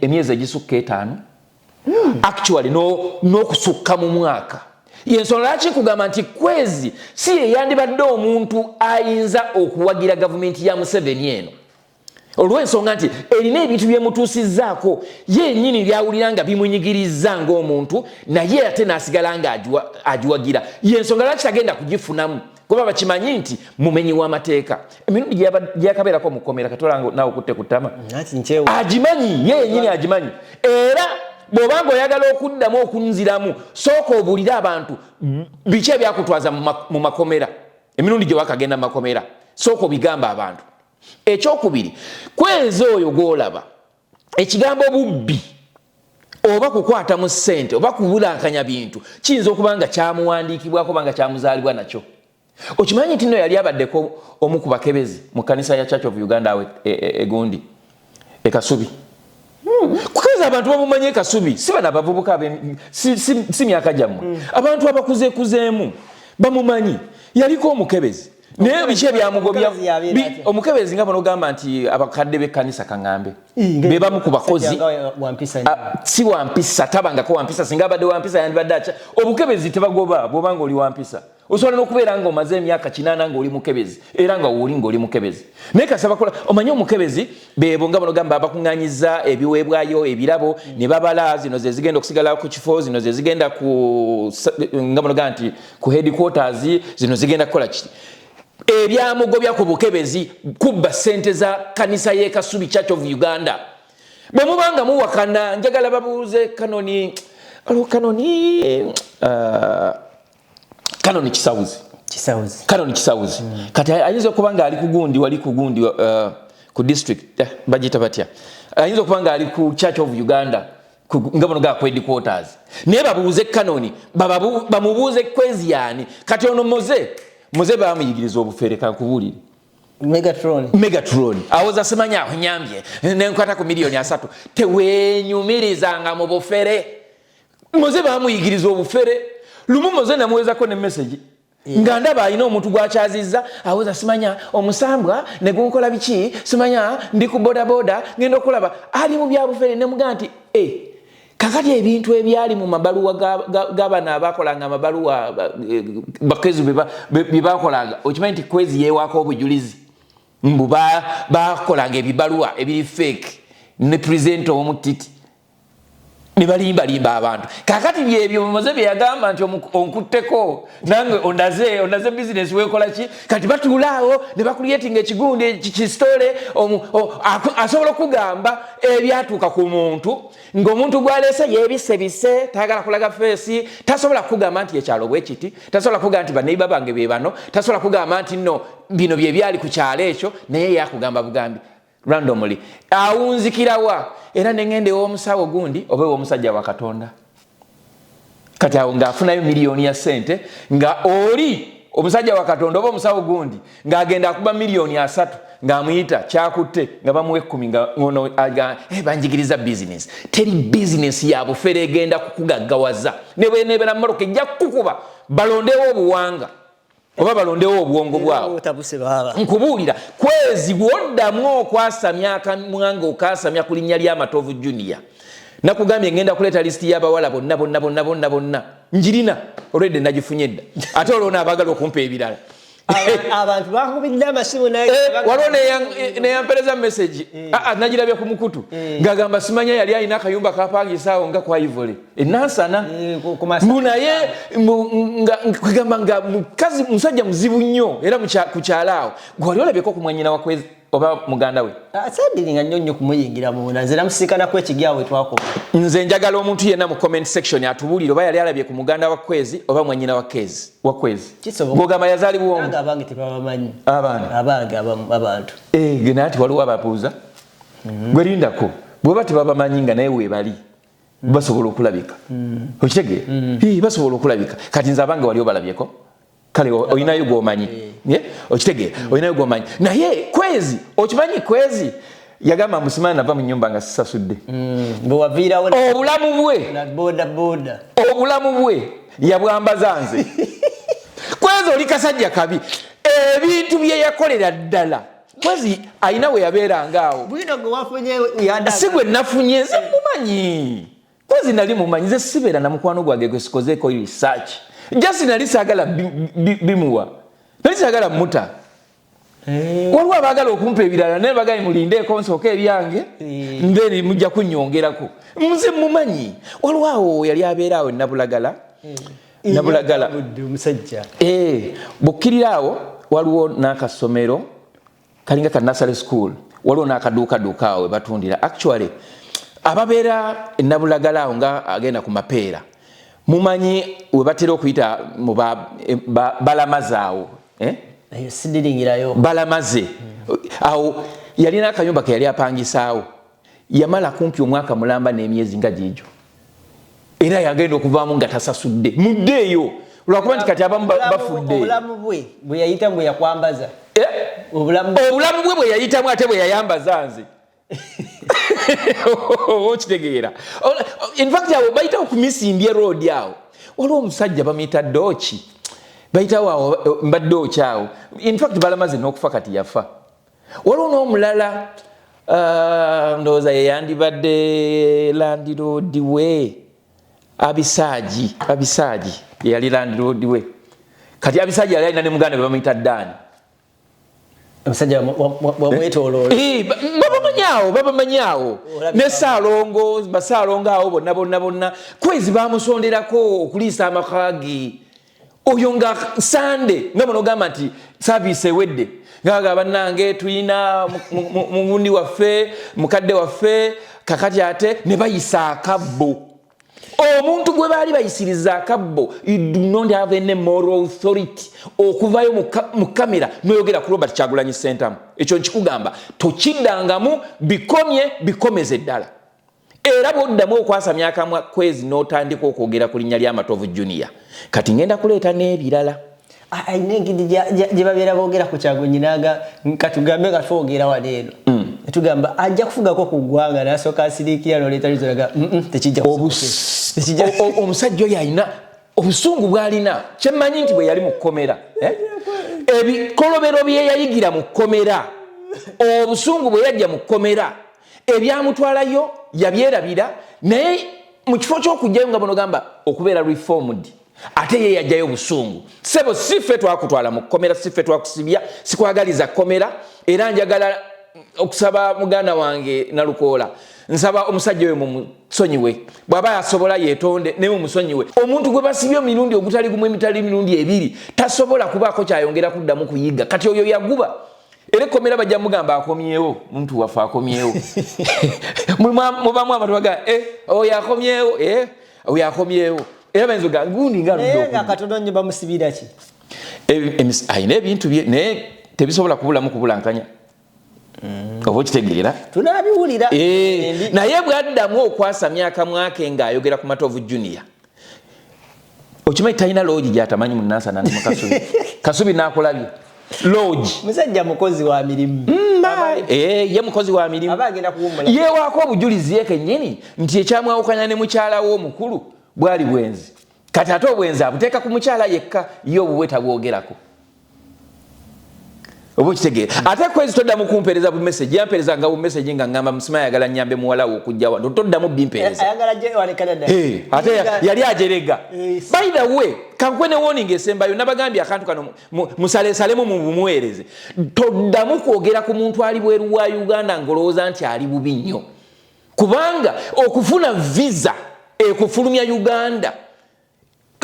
emyezi egisukka 5, actually n'okusukka mu mwaka. Yensonga lwaki nkugamba nti Kwezi si ye yandibadde omuntu ayinza okuwagira gavumenti ya Museveni eno, olw'ensonga nti erina ebintu byemutuusizzaako ye yennyini byawulira nga bimunyigiriza ng'omuntu, naye ate n'asigala nga agiwagira. Yensonga lwaki tagenda kugifunamu, kuba bakimanyi nti mumenyi w'amateeka. Emirundi gyakabeerako mu kkomera, katolanga naawe okutte ku ttama. Anti nkyewa. Agimanyi ye yennyini, agimanyi. Era bw'obanga oyagala okuddamu okunziramu, sooka obuulire abantu biki ebyakutwaza mu makomera, emirundi gye wakagenda mu makomera, sooka obigamba abantu. Ekyokubiri, Kwezi oyo gw'olaba, ekigambo bubbi oba kukwata mu ssente oba kubulankanya bintu kiyinza okuba nga kyamuwandiikibwako oba nga kyamuzaalibwa nakyo. Okimanyi nti nno yali abaddeko omu ku bakebezi mu kanisa ya Church of Uganda awo egundi e Kasubi? Kukebeza abantu bamumanyi e Kasubi, si bano abavubuka si myaka gyammwe. Abantu abakuzeekuzeemu bamumanyi, yaliko omukebezi. Naye biki ebyamugobya? Omukebezi yabeera atya? Omukebezi nga bonogamba nti abakadde b'ekkanisa, kaŋŋambe be bamu ku bakozi. Sajja wampisa nnyo. Ah, si wampisa, tabangako wampisa. Singa abadde wampisa, yandibadde akya obukebezi tebagoba. Bwobanga oli wampisa, osobola n'okubeera nga omaze emyaka 80 nga oli mukebezi, era nga wooli nga oli mukebezi. Naye kasaba kola omanye omukebezi bebo nga bonogamba bakuŋŋanyiza ebiweebwayo, ebirabo, ne babala zino ze zigenda okusigala ku kifo, zino ze zigenda ku nga bonogamba nti ku headquarters, zino zigenda kukola kiti. Ebyamugobya ku bukebezi kubba ssente za kanisa y'e Kasubi Church of Uganda. Bwe muba nga muwakana, njagala babuuze Kanoni, aliwo Kanoni, Kanoni Kisawuzi. Kisawuzi. Kanoni Kisawuzi. Kati ayinza okuba nga ali ku gundi, wali ku gundi, ku district, bagiyita batya, ayinza okuba nga ali ku Church of Uganda nga bono ga ku headquarters. Naye babuuze Kanoni, bamubuuze Kwezi yaani. Kati ono Moze bamuyigiriza obufere, kankubuulire. Megatron. Megatron awoza simanya aho nyambye nenkwata ku miliyoni 30. Teweenyumirizanga mu bufere. Moze bamuyigiriza obufere. Lumu Moze namuwezako ne message nga ndaba alina omuntu gwakyazizza, awoza simanya omusambwa negunkola biki, simanya ndi ku bodaboda, ngenda okulaba ali mu byabufere. Nemugaa nti e kakati ebintu ebyali mu mabaluwa g'abano abakolanga amabaluwa, bakezi bye bakolanga, okimanyi nti Kwezi yeewaako obujulizi mbu bakolanga ebibaluwa ebiri fake ne presenter omutiti ne balimbalimba abantu. Kakati byebyo Moze bye yagamba nti onkutteko nange ondaze bizinesi wekola ki. Kati batuula awo ne bacreatinga ekigundi kisitole. Asobola okugamba ebyatuuka ku muntu ng'omuntu gwaleese yeebisebise, tayagala kulaga face, tasobola kugamba nti ekyalo bwe kiti, tasobola kugamba nti baneiba bange be bano, tasobola kugamba nti nno bino bye byali ku kyalo ekyo, naye yakugamba bugambi randomly awunzikirawa. Era nengenda ew'omusawo gundi oba ew'omusajja wa Katonda, kati awo ng'afunayo miliyoni ya ssente, nga oli omusajja wa Katonda oba omusawo gundi ng'agenda akuba miliyoni 30, ng'amuyita kyakutte, nga bamuwa 10, nga ono hey, banjigiriza bizinesi. Teri bizinesi ya bufere egenda kukugaggawaza, ne bweneebera mmotoka ejja kukukuba. Balondewo obuwanga oba balondewo obwongo bwabwe. Nkubuulira, Kwezi bwoddamu okwasamya akamwanga okasamya ku linnya ly'Amatovu Junior, nakugambye ngenda kuleeta lisiti y'abawala bonna bonna bonna bonna bonna. Njirina olwedde, nagifunye dda. Ate olwo naabagala okumpa ebirala. Abantu bakubidde amasimu naye. Waliwo neyampereza message, nagirabye ku mukutu, ng'agamba simanya yali alina akayumba kapangisaawo nga kwa Ivole enansana. Ku Masaka. Mbu naye kwegamba nga mukazi musajja muzibu nnyo era ku kyalo awo. Gwe wali olabyeko ku mwanyina wa Kwezi oba muganda we? Sadiringa nnyo nnyo kumuyingira munda, nze namusiikanako ekigyawe twakoma. Nze njagala omuntu yenna mu comment section atubuulire oba yali alabye ku muganda wa Kwezi oba mwanyina wa Kezi, wa Kwezi. Kisoboka. Ng'ogamba yazaalibwa omu. Nange abange tebabamanyi. Abaana. Abange abantu. Eh, naye ati waliwo ababuuza gwe lindako, bweba tebabamanyi nga naye weebali basobola okulabika, okitegeera? Eh, basobola okulabika. Kati nze abange wali obalabyeko? Kale olinayo gwomanyi? Eh, okitegeera, olinayo gwomanyi. Naye Kwezi, okimanyi Kwezi yagamba musimani nava mu nyumba nga sisasudde. Bwe waviirawo Obulamu bwe na boda boda. Obulamu bwe yabwambaza nze. Kwezi oli kasajja kabi, ebintu bye yakolera ddala. Kwezi alina we yabeeranga awo. Bwino gwe wafunye yanda. Si gwe nafunye, nze mumanyi Kwezi, nali mumanyi. Nze sibeera na mukwano gwange gwe sikozeeko research. Just nali saagala bimuwa, nali saagala muta. Waliwo abaagala okumpa ebirala naye bagaye mulindeeko nsooka ebyange, then mujja kunyongerako. Nze mumanyi, waliwo awo yali abeera awo Nabulagala, Nabulagala. Budde omusajja. Eh, bw'okkirira awo waliwo n'akasomero kalinga ka nursery school, waliwo n'akaduukaduuka awo we batundira. Actually ababeera enabulagala awo nga agenda ku Mapeera, mumanyi we batera okuyita mu balamaze awo, eh? Eyo sidiringirayo. Balamaze awo yalina akayumba ke yali apangisaawo, yamala kumpi omwaka mulamba n'emyezi nga giigyo, era yagenda okuvaamu nga tasasudde. Muddeeyo, lwakuba nti kati abamu bafudde. Obulamu bwe bwe yayitamu bwe yakwambaza. Eh? Obulamu. Obulamu bwe bwe yayitamu ate bwe yayambaza nze, okitegeera? In fact awo bayitawo ku Misimbye Road awo waliwo omusajja bamuyita Doki, bayitawo awo mbadde awo. In fact balamaze n'okufa, kati yafa. Waliwo n'omulala, ndowooza yeyandibadde landlord we, Abisaagi. Abisaagi yeyali landlord we. Kati Abisaagi yali alina ne muganda we bamuyita Daani. Omusajja wamwetoloola. Eh, babamanyi awo, babamanyi awo. Ne Saalongo, basaalongo awo bonna bonna bonna. Kwezi bamusonderako okuliisa amaka ge. Oyo nga Sande nga munogamba nti service ewedde, nga bannange tuyina mugundi waffe, mukadde waffe kakati, ate ne bayisa akabbo. Omuntu gwe baali bayisiriza akabbo, you do not have any moral authority okuvayo mu kamera noyogera ku Robert Kyagulanyi Sentamu. Ekyo nkikugamba, tokiddangamu, bikomye, bikomeze ddala. Era bwoddamu okwasamya akamwa Kwezi n'otandika okwogera ku linnya ly'Amatovu Junior, kati ngenda kuleeta n'ebirala. Alina engeri gye babeera boogera ku Kyagulanyi, naga katugambe nga twogera wano eno, tugamba ajja kufugako ku ggwanga, nasooka asiriikira noleeta lizoraga tekijja kusoboka. Omusajja oyo alina obusungu bw'alina. Kyemmanyi nti bwe yali mu kkomera, eh? Ebikolobero bye yayigira mu kkomera, obusungu bwe yajja mu kkomera ebyamutwalayo yabyerabira. Naye mu kifo ky'okugjayo nga bonogamba okubeera reformed, ate ye yajjayo obusungu. Sebo, si ffe twakutwala mu kkomera, si ffe twakusibya, sikwagaliza kkomera. Era njagala okusaba muganda wange Nalukoola, nsaba omusajja oyo mumusonyiwe. Bw'aba yasobola yeetonde, naye mumusonyiwe. Omuntu gwe basibye emirundi ogutali gumu, emitali emirundi ebiri, tasobola kubaako kyayongera kuddamu kuyiga. Kati oyo yaguba era ekkomera bajja mugamba akomyewo, muntu waffe akomyewo. Mubamu abantu bagaa, eh, oyo akomyewo, eh, oyo akomyewo. Era bayinza ogamba gundi nga aludde Naye nga okudda. Katono nnyo bamusibira ki? Alina ebintu bye, naye tebisobola kubulamu kubulankanya, oba okitegeera? Tunabiwulira. Eh, naye bwaddamu okwasamya akamwa ke ng'ayogera ku Matovu Junior, okimanyi talina loogi gyatamanyi mu Nansana ne mu Kasubi. Kasubi n'akulabye loogi. Musajja mukozi wa mirimu. Eh, ye mukozi wa mirimu. Aba agenda kuwummula. Yeewaako obujulizi ye kennyini nti ekyamwawukanya ne mukyala we omukulu bwali bwenzi. Kati ate obwenzi abuteeka ku mukyala yekka, ye obubwe tabwogerako. Oba okitegeera? Ate Kwezi toddamu kumpeereza bu message. Yampeereza nga bu message nga ngamba musima ayagala nyambe muwala we okujja wano. Toddamu bimpeereza. Ayagala je wale Canada. Hey, ate yali ajerega. Eh. By the way, kankuwe ne warning esembayo. Nabagambye akantu kano musalesalemu mumuweereze. Toddamu kwogera ku muntu ali bweru wa Uganda ng'olowooza nti ali bubi nnyo, kubanga okufuna visa ekufulumya Uganda,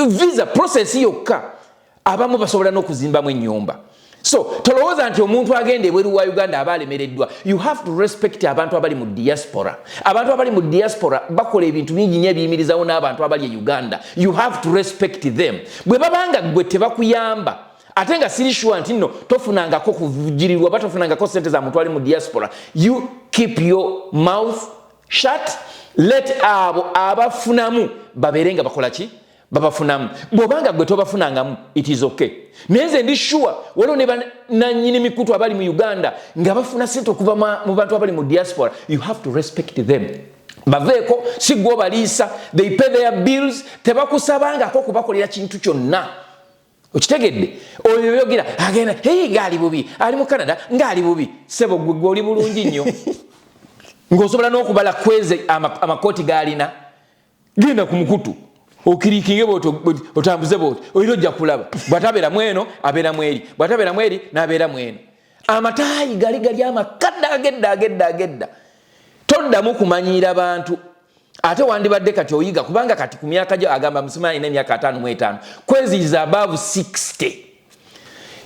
visa process yokka, abamu basobola n'okuzimbamu ennyumba. So tolowooza nti omuntu agenda ebweru wa Uganda aba alemereddwa. You have to respect abantu abali mu diaspora. Abantu abali mu diaspora bakola ebintu bingi nnyo ebiyimirizawo n'abantu abali e Uganda. You have to respect them. Bwe babanga gwe tebakuyamba, ate nga siri sure nti nno tofunangako kuvugirirwa oba tofunangako sente za muntu ali mu diaspora, you keep your mouth shut. Let abo abafunamu babeere nga bakola ki, babafunamu. Bw'obanga gwe tobafunangamu, it is okay. Naye nze ndi sure waliwo ne bananyini mikutu abali mu Uganda nga bafuna sente okuva mu bantu abali mu diaspora. You have to respect them. Baveeko, si gwe obaliisa. They pay their bills. Tebakusabangako kubakolera kintu kyonna. Okitegedde? Oyo yogera agenda, hey, ngaali bubi, ali mu Canada ngaali bubi. Sebo, gwe gwe oli bulungi nnyo ng'osobola n'okubala Kweze amakooti g'alina. Genda ku mukutu okirikinge bwoti, otambuze bwoti, olina ojja kulaba. Bw'atabeera mweno, abeera mweri, bw'atabeera mweri, n'abeera mweno. Amataayi gali gali amakadde agedda agedda agedda. Toddamu kumanyiira bantu. Ate wandibadde kati oyiga, kubanga kati ku myaka gyo agamba musima alina emyaka 55. Kwezi is above 60.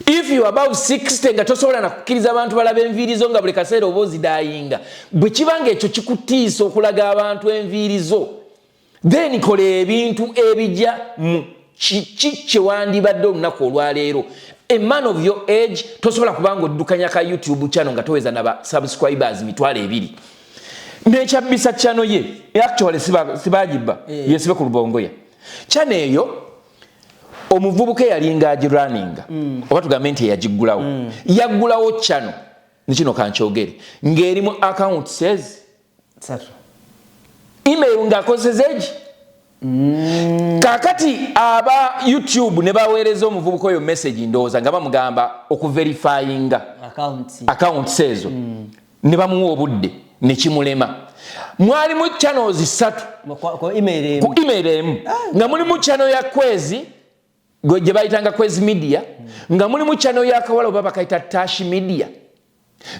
If you above 60 nga tosobola nakukkiriza abantu balaba enviiri zo, nga buli kaseera oba ozidayinga, bwe kiba nga ekyo kikutiisa okulaga abantu enviiri zo, then kola ebintu ebijja mu kiki kyewandibadde olunaku olwaleero. A man of your age tosobola kubanga oddukanya ka YouTube channel nga toweza naba subscribers 20,000. Nekyabbisa channel ye, actually sibagibba, yesibe ku Lubongoya. Channel eyo omuvubuka eyalinga agiraninga, oba tugambe nti eyagiggulawo, yaggulawo channel nekino kankyogere ng'erimu account says Satu. Email ng'akozesa egi. Kakati aba YouTube ne baweereza omuvubuka oyo message, ndowooza nga bamugamba okuverifyinga accounts. Accounts ezo, ne bamuwa obudde nekimulema. Mwalimu channels ssatu. Ku email emu. Ku email emu, nga mulimu channel ya Kwezi gye bayitanga Kwezi Media, nga mulimu channel ya kawala oba bakayita Tash Media,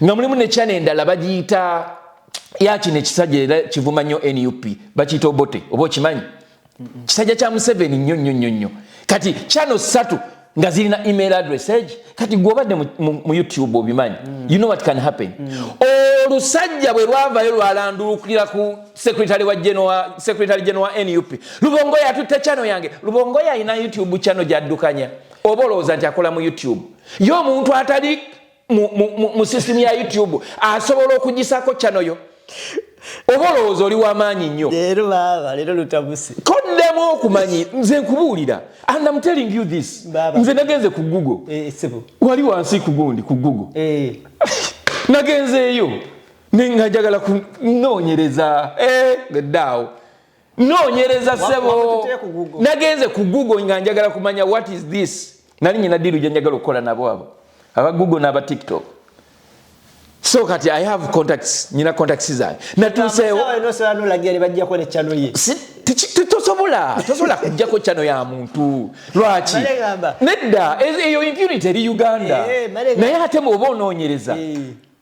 nga mulimu ne channel endala bagiyita yakino ekisajja era kivuma nnyo NUP, bakiyita Obote, oba okimanyi, kisajja kya Museveni nnyo nnyo nnyo nnyo. Kati channel ssatu nga zirina email address egi. Kati gwe obadde mu YouTube obimanyi, you know what can happen. Olusajja bwe lwavayo lwalandulukira ku secretary wa general, secretary general wa NUP, "Lubongoya atutte channel yange." Lubongoya alina YouTube channel gyaddukanya, oba olowooza nti akola mu YouTube? Ye omuntu atali mu system ya YouTube asobola okugisako channel yo? Oba olowooza oli w'amaanyi nnyo? Leero baaba, leero lutabuse. Koddemu okumanyi. Nze nkubuulira, and I'm telling you this. Baaba. Nze nagenze ku Google. Eh, sebo. Wali wansi ku gundi ku Google. Nagenzeeyo nga njagala kunoonyereza. Eddaawo noonyereza, sebo. Wakututire ku Google. Nagenze ku Google nga njagala kumanya what is this. Nali nyina deal gye njagala okukola nabo abo aba Google n'aba TikTok. So kati I have contacts, nyina contacts zange, natuuseewo. Abasawo enosobola nolagira ne bajjako ne channel ye. Tosobola kujjako channel ya muntu. Lwaki? Malegamba. Nedda, eyo impunity eri Uganda. Eh, Malegamba. Naye ate bw'oba onoonyereza,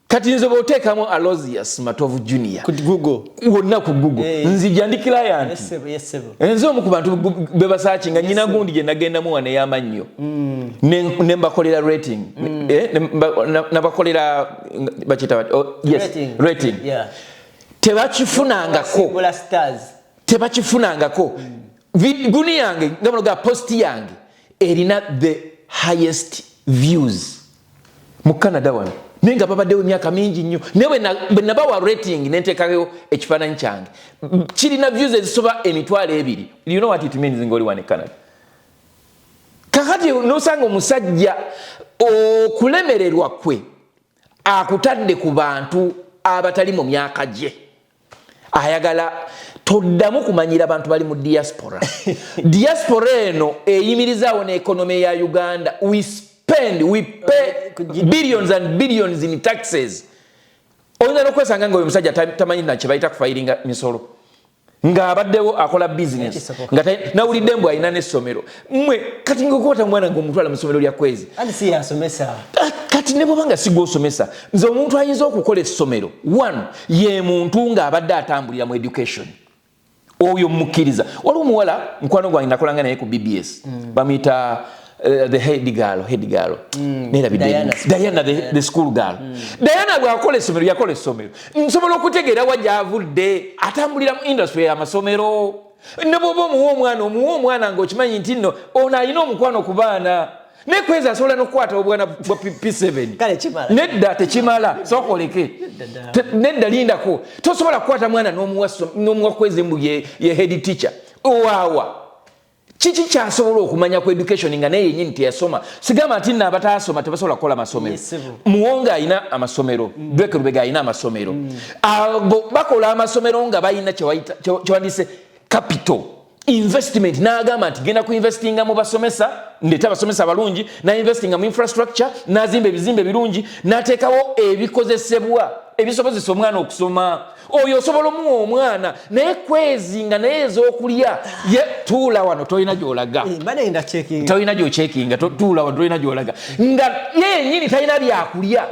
kati nze bw'oteekamu Alosius Matovu Junior Ku Google. wonna ku Google, nzija ndi client. Yes, sebo, yes, sebo. Nze omu ku bantu be basakinga. Nyina gundi gye nagendamu wano ey'amannyo, ne mbakolera rating. Eh, nabakolera bakiyita bati? Oh, yes, Rating. rating. Tebakifunangako. Simbula stars. Tebakifunangako. Guni yange nga banoga post yange erina the highest views mu Canada wano, naye nga babaddewo emyaka mingi nnyo. Naye bwe nabawa rating nenteekayo ekifaananyi kyange, kirina views ezisoba 20,000. You know what it means ngaoli wano e Canada? Kakati nosanga omusajja okulemererwa kwe akutadde ku bantu abatali mu myaka gye ayagala. Toddamu kumanyira bantu bali mu diaspora. Diaspora eno eyimirizaawo n'economy ya Uganda. We spend, we pay. Billions and billions in taxes. Oyinza n'okwesanga nga oyo omusajja tamanyi na kye bayita kufayiringa misolo, ng'abaddewo akola bizinesi, nga nawulidde mbu alina n'essomero. Mmwe kati ngaokwata omwana ngaomutwala mu ssomero lya Kwezi. Ah, kati ne bwoba nga si gwosomesa, nze omuntu ayinza okukola essomero one ye muntu ng'abadde atambulira mu education, oyo mukkiriza. Waliwo omuwala mukwano gwange nakolanga naye ku BBS, bamuyita the head girl, nerabidde. Diana, the school girl. Diana bwakola essomero, yakola essomero, nsobola okutegeera wa gyavudde, atambulira mu industry y'amasomero. Ne bwoba omuwa omwana, omuwa omwana ng'okimanyi nti nno ono alina omukwano ku baana. Naye Kwezi asobola n'okukwata obwana bwa P7. Kale kimala. Nedda, tekimala, sooka oleke. Nedda, lindako. Tosobola kukwata mwana n'omuwa Kwezi mbu ye head teacher. Owaawa kiki kyasobola okumanya ku education nga naye yenyini teyasoma? Sigamba nti nno abataasoma tebasobola kukola masomero. Yes, sebo. Muwonga alina amasomero, Drake Lubega alina amasomero. Abo bakola amasomero nga balina kyewandise capital investment, n'agamba nti genda ku investinga mu basomesa, ndete abasomesa abalungi, n'investinga mu infrastructure, n'azimba ebizimbe birungi, n'ateekawo ebikozesebwa ebisobozesa omwana okusoma. Oyo osobola omuwa omwana. Naye Kwezi nga naye ez'okulya ye tuula wano, tolina gy'olaga. Eh, mbadde checking. Tolina gyocekinga, tuula wano, tolina gy'olaga, nga ye yennyini talina byakulya.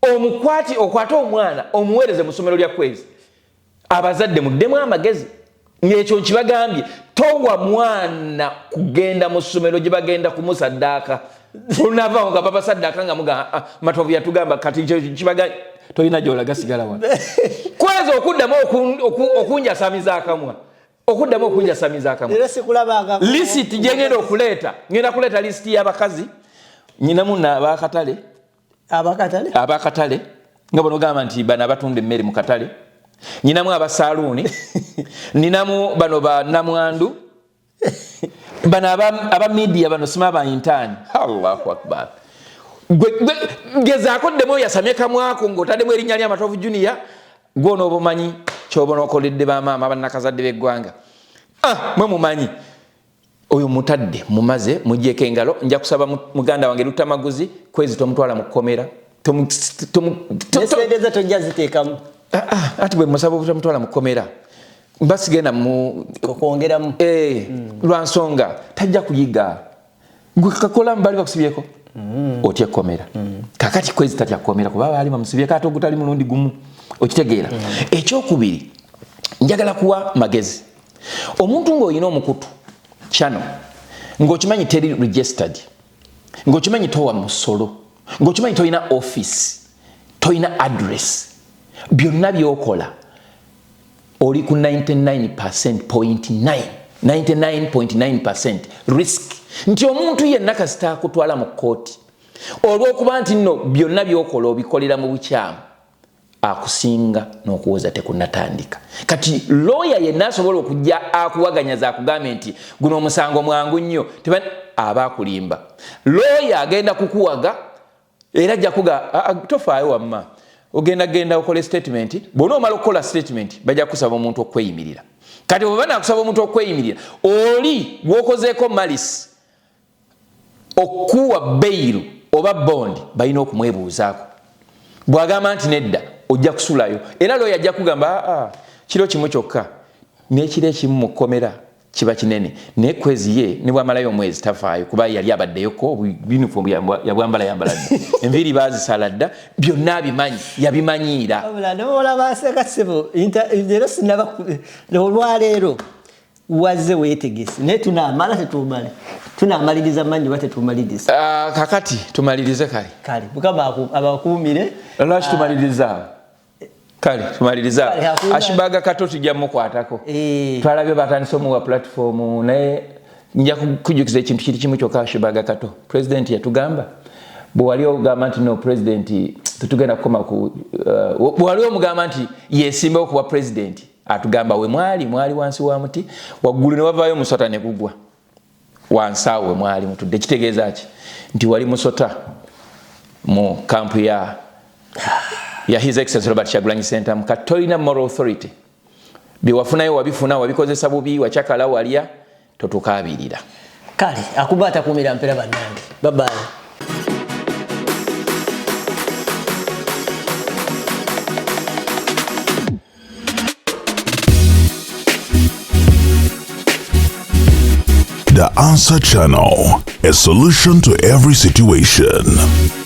Omukwati okwate omwana omuweereze mu ssomero lya Kwezi. Abazadde muddemu amagezi, ng'ekyo nkibagambye, towa mwana kugenda mu ssomero gye bagenda kumusaddaaka. Olunavaawo nga babasaddaaka nga muga, "Ah, Matovu yatugamba." Kati kibaga tolina gyolaga, sigala wano. Kwezi okuddamu okunjasamiza akamwa, okuddamu okunjasamiza akamwa. Leero sikulabanga. Lisiti gyengenda okuleeta, ngenda kuleeta lisiti y'abakazi nyinamu n'abakatale. Abakatale? Abakatale, nga bonogamba nti bano abatunda emmere mu katale. Nyinamu abasaluuni, ninamu bano ba namwandu, bano aba media, bano sima ba intern. Allahu akbar! Gezaako ddemu oyasamye kamwako ng'otaddemu erinnya lya Matovu Junior, gwonooba omanyi kyoba onokoledde bamaama bannakazadde b'eggwanga. Ah, mwe mumanyi oyo mutadde mumaze mugyeko engalo. Nja kusaba muganda wange Lutamaguzi, Kwezi tomutwala mu kkomera. Nesente ze tojja ziteekamu. Ah, ah, ati bwe musaba obutamutwala mu kkomera, mba sigenda mu okwongeramu. Eh, lwa nsonga tajja kuyiga. Gwe kakola bali bakusibyeko otya ekkomera? Kakati Kwezi tatya kkomera kuba baali bamusibyeko ate ogutali mulundi gumu, okitegeera? Ekyokubiri, njagala kuwa magezi omuntu ng'olina omukutu channel ng'okimanyi teri registered, ng'okimanyi towa musolo, ng'okimanyi tolina office, tolina address, byonna byokola oli ku 99.9, 99.9 risk nti omuntu yenna kasita akutwala mu kkooti olw'okuba nti nno byonna byokola obikolera mu bukyamu, akusinga n'okuwoza tekunatandika. Kati looya yenna asobola okujja akuwaganyaza akugambe nti guno omusango mwangu nnyo, aba akulimba. Looya agenda kukuwaga era ajja kuga, "Ah, ah, tofaayo, wamma ogenda genda okole statement." Bwona omala okukola statement, bajja kusaba omuntu okweyimirira. Kati bwe banakusaba omuntu okweyimirira, oli gwokozeeko malisi okuwa bail oba bond, balina okumwebuuzaako. Bw'agamba nti nedda, ojja kusulayo. Era looya ajja kugamba, "Aa, kiro kimu kyokka." N'ekiro ekimu mu kkomera kiba kinene. Naye Kwezi ye ne bwamalayo omwezi tafaayo, kuba yali abaddeyoko, uniform yabwambala yambala dda, enviiri baazisala dda, byonna abimanyi, yabimanyiira. Wabula newolaba aseka ssebo, leero sinaba, olwaleero wazze weetegese, naye tunaamala tetumale, tunaamaliriza manyi oba tetumaliriza? Ah, kakati tumalirize kale. Kale Mukama abakuumire. Lwaki tumaliriza? Kale tumaliriza. Kale, hakuna- Ashibaga Kato tujja mukwatako. Eh. Twalabye batandise omuwa platform, naye nja kujjukiza ekintu kiri kimu kyokka. Ashibaga Kato, president yatugamba, bwe wali ogamba nti no president tetugenda kukoma ku bwe wali omugamba nti yesimbawo kuba president, atugamba we mwali mwali wansi wa muti, waggulu ne wavaayo omusota ne gugwa wansi awo we mwali mutudde. Kitegeeza ki? Nti wali musota mu kampu ya His Excellency Robert Kyagulanyi Ssentamu. Kati tolina moral authority. Byewafunayo wabifuna, wabikozesa bubi, wakyakala, walya, totukaabirira. Kale akuba atakuumira mpera. Bannange, babaye. The Answer Channel, a solution to every situation.